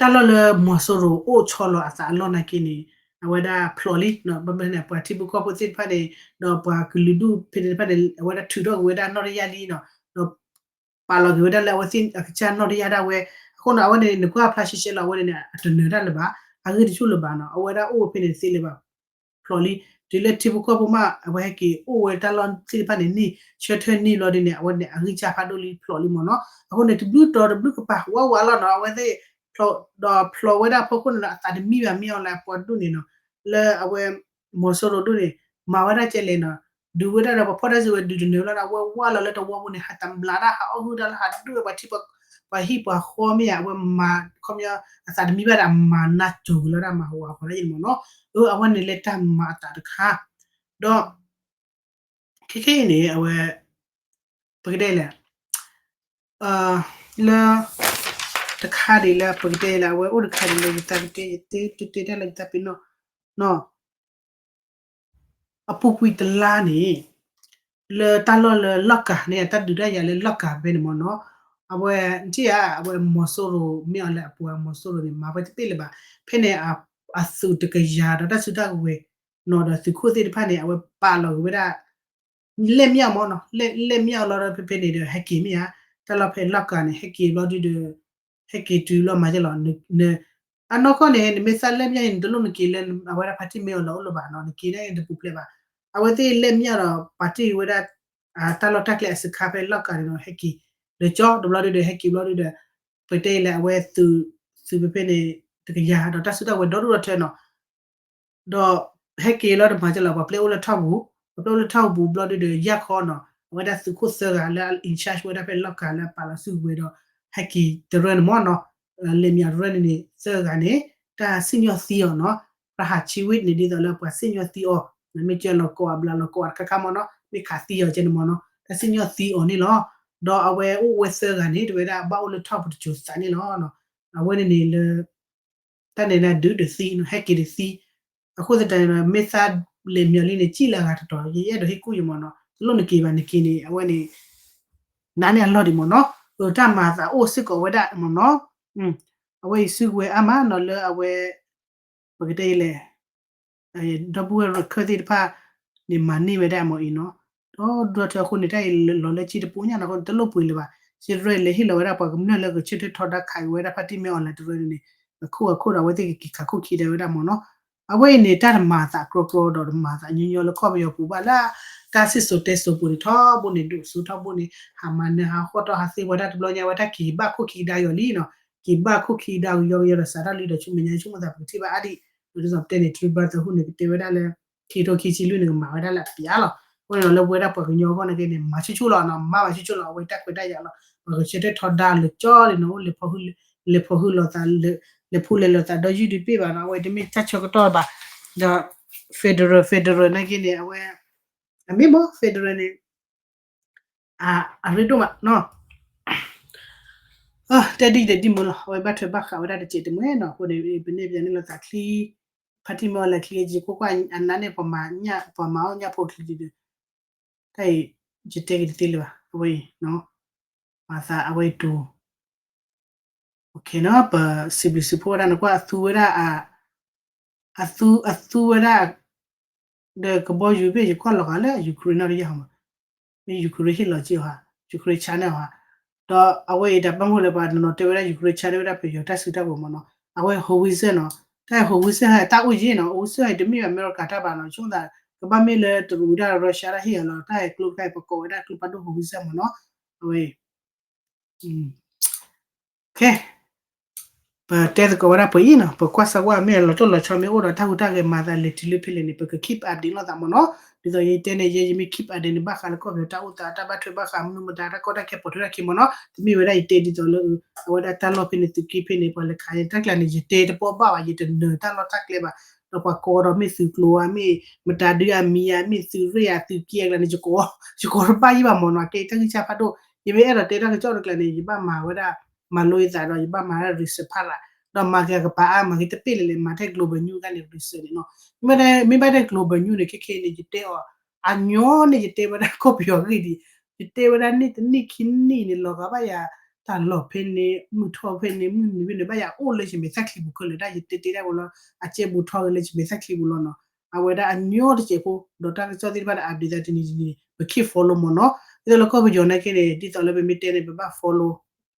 တၢ်လီၢ်လၢမီၤစိရိၤအိၣ်ဆီလီၤအသးအလီၢ်နာ်က့န့ၣ် အဝဲဒၣ်ဖျိးလံ ဘၣ်မနုၤန့ၣ် ပှၤထံဖိကီၢ်ဖိသ့ၣ်တဖၣ်န့ၣ် ဒီးပှၤကလုာ်ဒူၣ်ဖဲန့ၣ်တဖၣ်န့ၣ် အဝဲဒၣ်ထုးထီၣ်က့ၤဝဲဒၣ်နီၣ်တယၢ်လံနီၤ ဒီးပာ်လီၤက့ၤဝဲဒၣ်လၢအဝဲသ့ၣ်အကစၢ်နီၣ်တယၢ်ဒၣ်ဝဲ အဃိန့ၣ် အဝဲန့ၣ် နကွၢ်ဖျါရှဲရှဲလီၤ အဝဲန့ၣ်န့ၣ် အတနၢၤတၢ်လၢၤဘၣ် အဂ့ၢ်တဆူၣ်လၢၤဘၣ်နီၤ အဝဲဒၣ်အိၣ်ဖဲန့ၣ်တသ့လၢၤဘၣ် ဖျိးလံ တုၤလၢထံဖိကီၢ်ဖိမး အဝဲဟဲက့ၤအိၣ်ဝဲတၢ်လီၢ်သ့ၣ်တဖၣ်န့ၣ်န့ၣ် ဆၢထၢၣ်န့ၢ်ဘျီဒ်န့ၣ် အဝဲန့ၣ် အဂံၢ်စၢ်ဖးဒိၣ်လံဖျိးလံမ့ၢ်နီၤ အဃိန့ၣ် တဘျုးတီၤတဘျုးကပၤ ဝးဝးလီၤနီၤ အဝဲသ့ၣ် ဒီးဖျိးဝဲဒၣ်ဖီခိၣ်န့ၣ်ဒီး အသးတမံဘၣ် မ့ၢ်အီၤလဲၤပှၤဒူၣ်န့ၣ်နီၤ လၢအဝဲ မီၤစိရိၤဒူၣ်န့ၣ် မၤဝဲဒၣ်ကဲလဲၣ်နီၤ ဒုးဝဲဒၣ်ဒီးပှၤဖီၣ်တၢ်စုကဝဲၤဒုးတနၢၤလီၤဒီး အဝဲဝးလီၤလၢတဝီပူၤန့ၣ် ဟးတဘျးတၢ် ဟးအီၣ်ဟုၣ်တၢ်လၢဟးဒုးဝဲပှၤထံ ပှၤဟံၣ်ပှၤဃီမ့ၢ်ဧါ အဝဲမၤခီပညီ အသးတမံဘၣ်ဒီး အမၤနၢ်စိၤက့ၤလီၤဒၣ် မၤဟးဂီၤပှၤလၢယံၤန့ၣ်မ့ၢ်နီၤ အဝဲန့ၣ်လၢတၢ်မၤအသးတခါ ဒီး ခဲခဲအံၤန့ၣ် အဝဲ ပကတဲလဲၣ် လၢ တခါဒ်လၢပကတဲလဲၣ် အဝဲအိၣ်တခါဒ်လၢယသးကတဲ ယတဲတဲတၢ်လၢယသးပ့ၤနီၣ် နီၤ အပူၤကွံာ်တလါန့ၣ် လၢတၢ်လီၢ်လၢလီၢ်ကၤန့ၣ် တၢ်ဒုးတၢ်ယၤလၢလီၢ်ကၤဖဲန့ၣ်မ့ၢ်နီၤ အဝဲ နထံၣ်ဧါ အဝဲမီၤစိရိၤ မ့ၢ်အီၤလၢအပူၤမီၤစိရိၤန့ၣ် မၤဝဲတသ့လၢၤဘၣ် ဖဲန့ၣ် အသုးတကယၤဒီးတၢ်စုတၢ်ကဝဲၤနီၤဒီးသုးခိၣ်သ့ၣ်တဖၣ်န့ၣ် အဝဲပာ်လီၤက့ၤဝဲဒၣ် လဲၣ်မၠၣ်မ့ၢ်နီၤ လဲၣ်မၠၣ်လီၤဒီးဖဲဖဲန့ၣ်ဒီး ဟဲက့ၤမ့ၢ်ဧါ တၢ်လီၢ်ဖဲလီၢ်ကၤန့ၣ် ဟဲက့ၤဘျီဒုဒီး ဟဲက့ၤတုၤလီၤမၤကလီၤ အနီၢ်ကီၢ်န့ၣ် နမ့ၢ်သးလဲၣ်မၠၣ်န့ၣ် နတလိၣ်နက့ၤလၢအဝဲဒၣ်ဖါတံၢ်မ့ၢ်အီၤလၢအိၣ်လၢၤဘၣ်နီၤ နက့ၤန့ၣ်တပူၤဖျဲးဘၣ် အဝဲသ့ၣ်လဲၣ်မၠၣ်ဒီး ပာ်တ့ၢ်ဝဲဒၣ် တၢ်လီၢ်တၢ်ကျဲအစခါဖဲလီၢ်ကၤန့ၣ်ဒီး ဟဲက့ၤ လၢကၠီ တဘျီဒုဒီး ဟဲက့ၤဘျီဒုဒီး ပတဲလဲၣ် အဝဲသုး သုးဖဲဖဲန့ၣ် တကယၤဒီးတၢ်စုတၢ်ဝဲၤဒီဒူၣ်ဒီထၢနီၤ ဒီးဟဲက့ၤလီၤတမၤကလီၤ ပှၤပျဲအိၣ်လၢထီၣ်ပူၤ ပှၤပျဲအိၣ်လၢထီၣ်ပူၤဘျီဒုဒီး ယၢ်ခီနီၤ အဝဲဒၣ်သုးခိၣ်သၢဂၤလၢ in charge ဝဲဒၣ်ဖဲလီၢ်ကၤလၢအပာ်လီၤစုကဝဲၤဒီး ဟဲက့ၤတရၢန့ၣ်မ့ၢ်နီၤ လဲၤမၠၣ်တရၢန့ၣ်န့ၣ် သၢဂၤန့ၣ် တၢ်စံၣ်ညီၣ်သံအီၤနီၤ ရဟၣ်ဆံဝ့ၣ်န့ၣ် ဒ်သိးလၢပှၤစံၣ်ညီၣ်သံအီၤ မ့ၢ်ကၢလီၤကိးအဘျးလီၤကိးအတခါခါမ့ၢ်နီၤ မ့ၢ်ခးသံအီၤကဲန့ၣ်မ့ၢ်နီၤ တၢ်စံၣ်ညီၣ်သံအီၤန့ၣ်လီၤ ဒီးအဝဲအိၣ်ဝဲသၢဂၤန့ၣ် တဝဲဒၣ်ဘၣ်အိၣ်လၢထီၣ်ပူၤတစိၤသးန့ၣ်လီၤ အဝဲန့ၣ်န့ၣ်လၢ တၢ်န့ၣ်န့ၣ်ဒုးတသံနီၤ ဟဲက့ၤတသံ အဃိသတးန့ၣ်ဒီး မ့ၢ်သးလဲၤမၠိလံန့ၣ် စံၣ်လၢအဂၤတတီၤ ယအဲၣ်ဒိးဟ့ၣ်ကူၣ်ယမ့ၢ်နီၤ တလိၣ်နက့ၤဘၣ် နက့ၤန့ၣ် အဝဲန့ၣ် နၤန့ၣ်အလီၢ်ဒံးမ့ၢ်နီၤ အတၢ်မၤသးအိၣ်စ့ၢ်ကီးဝဲဒၣ်မ့ၢ်နီၤ အဝဲအံၤစုကဝဲၤအါမးနီၤ လၢအဝဲ ပကတဲလဲၣ် ဒီပုၢ်ဝဲၢ်ရခဲသ့ၣ်တဖၣ်န့ၣ် မၤန့ၢ်ဝဲဒၣ်မ့ၢ်အံၤနီၤ ဒီးဒွးထၢအဃိန့ၣ် တၢ်အံၤလီၤလၢကၠ့တပူၤညါနီၤ အဃိန့ၣ် တလိၣ်ပှ့ၤလၢၤဘၣ် ကၠ့တရၢလဲၤဟ့ၣ်လီၤဝဲဒၣ်ပှၤကမျၢၢ်လၢကဆၢထၢၣ်ထီဒါခးက့ၤဝဲဒၣ်ဖါတံၢ်မ့ၢ်အီၤ လၢတရၢန့ၣ်န့ၣ် အခိၣ်အခိၣ်ဒီးအဝဲသ့ၣ်ကက့ၤခးခိၣ်ခံဒီးဝဲဒၣ်မ့ၢ်နီၤ အဝဲအံၤန့ၣ် တၢ်တမၤသးကြီကြီဒီးတမၤသးညီညီလၢကီၢ်ပယီၤပူၤဘၣ်လၢ တၢ်စံၣ်စိၤတဲစိၤပူၤန့ၣ် ထီဘိန့ၣ်ဒိၣ်စိထီဘိန့ၣ် ဟးမၤနၢၤဟးဃီၣ်တီၢ်ဟးသ့ဝဲဒၣ်တဘျီညါဝဲတၢ်က့ၤဘၣ်ခိၣ်ခံကဒါက့ၤအီၤလံနီၤ က့ၤဘၣ်ခိၣ်ခံကဒါက့ၤယီကယီဒီးစးထီၣ်လံဒီးဆူမဲာ်ညါဆူမသးပကထံၣ်ဘၣ်အါဒံး ဒ်သိးပတဲန့ၣ် တရံးဘၣ်သၢဟူန့ၣ် ကတဲဝဲဒၣ်လၢ ခံကထိခံဆံလွံၢ်န့ၣ် ကမၤဝဲဒၣ်လၢအပျးလီၤ အဃိန့ၣ်ဒီးလၢပဝဲဒၣ်ပှၤကညီအဂီၢ်နာ်က့န့ၣ် မၤဆူၣ်ဆူၣ်လီၤနီၤ မၤဘၣ်ဆူၣ်ဆူၣ်လီၤ အဝဲတၢ်ခွဲးတၢ်ယာ်လီၤ ပှၤကဆၢထၢၣ်ထီဒါလၢကၠီလံနီၤ လဲၤဖီၣ်ဟုၣ်လိာ်သး လဲၤဖူလဲၤလိာ်သးဒီးယုၢ်ဒုးပ့ၢ်ဘၣ်နီၤ အဝဲတမ့ၢ်တၢ်ဆၢကတီၢ်ဘၣ် ဒီး federal federal နာ်က့န့ၣ် အဝဲ အမ့ၢ်မ့ၢ် federal န့ၣ် အရ့ဒိၣ်မးနီၤ တဲဒ်လဲၣ်ဒ်မ့ၢ်လီၤ အဝဲဘၣ်ထွဲဘၣ်ဃးဝဲဒၣ်တစဲးတမှဲၤနီၤ အဃိန့ၣ် ပန့ၢ်ပယီၤန့ၣ်လိာ်သးချံ ဖါတံၢ်မ့ၢ်အီၤလၢချံ ယကွၢ်ကွၢ်အနါန့ၣ် ပှၤမၤအီၣ်ညၣ်ဖိချံဒ်ဒီး တၢ်အံၤ ယတဲက့ၤတသ့လၢၤဘၣ် အဝဲအံၤ မၤသးအဝဲအံၤတူၤ ပ စံးဘျုးစံးဖှိၣ်ဝဲဒၣ် နကွၢ်အသူဝဲဒၣ် အသူ အသူဝဲဒၣ် ဒီးကဘီယူၤဖဲယကွၢ်လီၤဂာ်လၢ Ukraine နီၣ်တယၢ်ဟီမး မ့ၢ် Ukraine ဟ့ၣ်လီၤက့ၤအီၤဧါ Ukraine China ဟါ, ဒီးအဝဲအံၤတၢ်ဘၣ်မနုၤလဲၣ် ပှၤတနီၤတဲဝဲဒၣ် Ukraine China ဝဲဒၣ်ပယီၤတၢ်စုတၢ်ကဝဲၤမ့ၢ်နီၤ, အဝဲ howitzer နီၤ, တၢ် howitzer ဟါ တၢ်အိၣ်ယံၤနီၤ, howitzer ဟါ တမ့ၢ် အမဲရကၤတၢ်ဘၣ်နီၤ, ဆိသး ကဘၣ်မ့ၢ်လၢတရူးဒၣ် Russia ဒၣ်ဟ့ၣ်အီၤလီၤ, တၢ်ဟဲကျိတခါအံၤ ပကိးဝဲဒၣ်ကျိဖးဒိၣ် howitzer မ့ၢ်နီၤ, အဝဲ ခဲ ပတဲသကိးဝဲဒၣ်ပှဲၤအံၤနီၤ, ပကွၢ်စၢ်ကွၢ်မ့ၢ်လီၤတိၢ်လီၤဆီမ့ၢ်အိၣ်ဒီးတၢ်ဟူးတၢ်ဂဲၤမၤသးလဲၤတုၤလၢဖဲလဲၣ်န့ၣ် ပက keep update လိာ်သးမ့ၢ်နီၤ, ဒ်သိးယတဲန့ၣ် ယဲယမ့ၢ် keep update န့ၣ် ဘၣ်ဃးလၢကီၢ်ပယီၤတၢ်အိၣ်သး တၢ်ဘၣ်ထွဲဘၣ်ဃးမနုၤမတၤ တၢ်ကီတၢ်ခဲပိာ်ထွဲတၢ်ခံမ့ၢ်နီၤ, တမ့ၢ်ဝဲဒၣ်ယတဲဒ်သိးလၢ အဝဲဒၣ်တၢ်လီၢ်ဖဲန့ၣ် သုးက့ဖဲန့ၣ် ပှၤလဲၤခးယဲတၢ်ကျါန့ၣ် ယတဲတပီၢ်ဘၣ်ဘၣ် ယတနၢၤတၢ်လီၢ်တၢ်ကျဲဘၣ်, ဒီးပှၤကိးဒီးမ့ၢ်သုးကျိၤဧါ မ့ၢ်မတၤဒုးအမံၤဧါ မ့ၢ်သုးရ့ၣ်ဧါ သုးက့အကျါန့ၣ် ယကိးတဘၣ်ယံၤဘၣ်မ့ၢ်နီၤ, ကဲတၢ်ဂံၢ်စၢ်ဖးဒိၣ်, ယမ့ၢ်အဲၣ်ဒိးတဲတၢ်ကစီၣ်တကျါန့ၣ် ယဘၣ်မၤဝဲဒၣ် မၤလိယသးဒီး ယဘၣ်မၤဒၣ် research ဖးရး, ဒီးမၤက့ၤအကပၤအါ မၤက့ၤတပ့ၢ်လဲၣ်လဲၣ် မၤထဲ global news ကန့ၣ် research န့ၣ်နီၤ, မ့ၢ်ဘၣ်တဲ global news န့ၣ် ခဲခဲအံၤန့ၣ် ယတဲအီၤ အညီန့ၣ် ယတဲဝဲဒၣ်ကီၢ်ပယီၤဂ့ၢ်ဒံး, ယတဲဝဲဒၣ်န့ၣ်တနံၣ်ခံနံၣ်န့ၣ် လီၤဂာ်ဘၣ်ယၤ တၢ်လီၢ်ဖဲန့ၣ် မုၢ်ထီၣ်ဖဲန့ၣ် မုၢ်နုာ်ဖဲန့ၣ် ဘၣ်ယၤအိၣ်လၢယမဲာ်သၣ်ချံပူၤခဲလၢာ် ဒၣ်ယတဲတဲဒၣ်ဝဲလီၤ, အကဲဘူးထီၣ်လၢယမဲာ်သၣ်ချံပူၤလီၤနီၤ, အဝဲဒၣ်အညီတစဲးဖိ ဒီးတၢ်ကစီၣ်သ့ၣ်တဖၣ်ဒီး update သးတနံၤတနံၤန့ၣ် ပ keep follow မ့ၢ်နီၤ, ဒ်သိးလၢကီၢ်ပယီၤနာ်က့န့ၣ် ဒ်သိးလၢပမ့ၢ်တဲန့ၣ် ပဘၣ် follow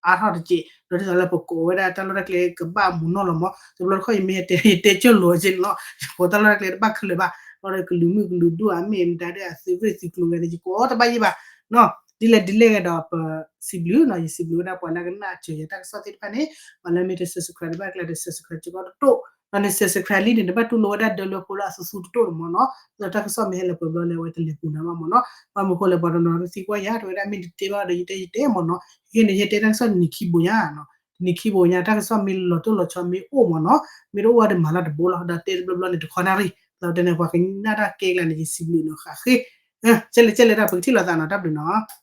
အါထီၣ်တစဲး ဒီးဒ်သိးလၢပကိးဝဲဒၣ်တၢ်လီၢ်တၢ်ကျဲကဘၣ်မုာ်နီၢ်လီၤမ့ၢ်, တဘျီတခီၣ်ယမ့ၢ်ဟဲတဲ ယတဲကၠိၢ်လိာ်က့န့ၣ်လီၤ, ယကိးတၢ်လီၢ်တၢ်ကျဲတဘၣ်ခဲလၢာ်ဘၣ်, ဒီးကလုာ်မုၣ်ကလုာ်ဒူၣ်ဧါ မ့ၢ်မတၤဒုးအသုးရ့ၣ်သုးကျိၤဂၤန့ၣ် ယကိးတဘၣ်ယံၤဘၣ်, ဒ်လဲၣ်ဒ်လဲၣ်ဂ့ၤဒီးပစံးဘျုးနီၤ, ယစံးဘျုးဝဲဒၣ်ပှၤလၢကနၣ်စၢၤယၤတၢ်ကစီၣ်သ့ၣ်တဖၣ်န့ၣ်, ပှၤလၢမ့ၢ်တ subscribe တဘၣ်ကျါဒီး subscribe စ့ၢ်ကီးတတိၢ်, ဒီးန subscribe လံန့ၣ် နဘၣ်တူၢ်လိာ်ဝဲဒၣ်ဒၢလွဲဖိလၢအသူသူတတိၢ်န့ၣ်မ့ၢ်နီၤ, ဒီးတၢ်ကစီၣ်မ့ၢ်ဟဲလၢပှဲၤဘျီလၢအဝဲတလဲၤပူၤနၤဘၣ်မ့ၢ်နီၤ, ဘၣ်မနုၤဃိလဲၣ် ပှၤတနီၤသံကွၢ်ယၤ တဲဝဲဒၣ်မ့ၢ်တတဲဘၣ်ဒီး ယတဲယတဲမ့ၢ်နီၤ, ခဲခဲန့ၣ် ယတဲတၢ်ကစီၣ်တနံၤခံဘိညါနီၤ, တနံၤခံဘိညါ တၢ်ကစီၣ်မ့ၢ်လီၤတိၢ်လီၤဆီမ့ၢ်အိၣ်မ့ၢ်နီၤ, မ့ၢ်တအိၣ်ဝဲဒီးမၤလီၤတဘိလီၤ, ဒီးတဲတဘျီဘျီန့ၣ် တခီနၣ်ရံၣ်, ဒီးတဲန့ၣ် ပှၤကနၣ်တၢ်ကဲကျါန့ၣ် ယစံးဘျုးနီၤ ဃးဃ့, ကဲလဲၣ်ကဲလဲၣ်ဒၣ် ပကထံၣ်လိာ်သးနီၤ တၢ်ဘျုးနီၤ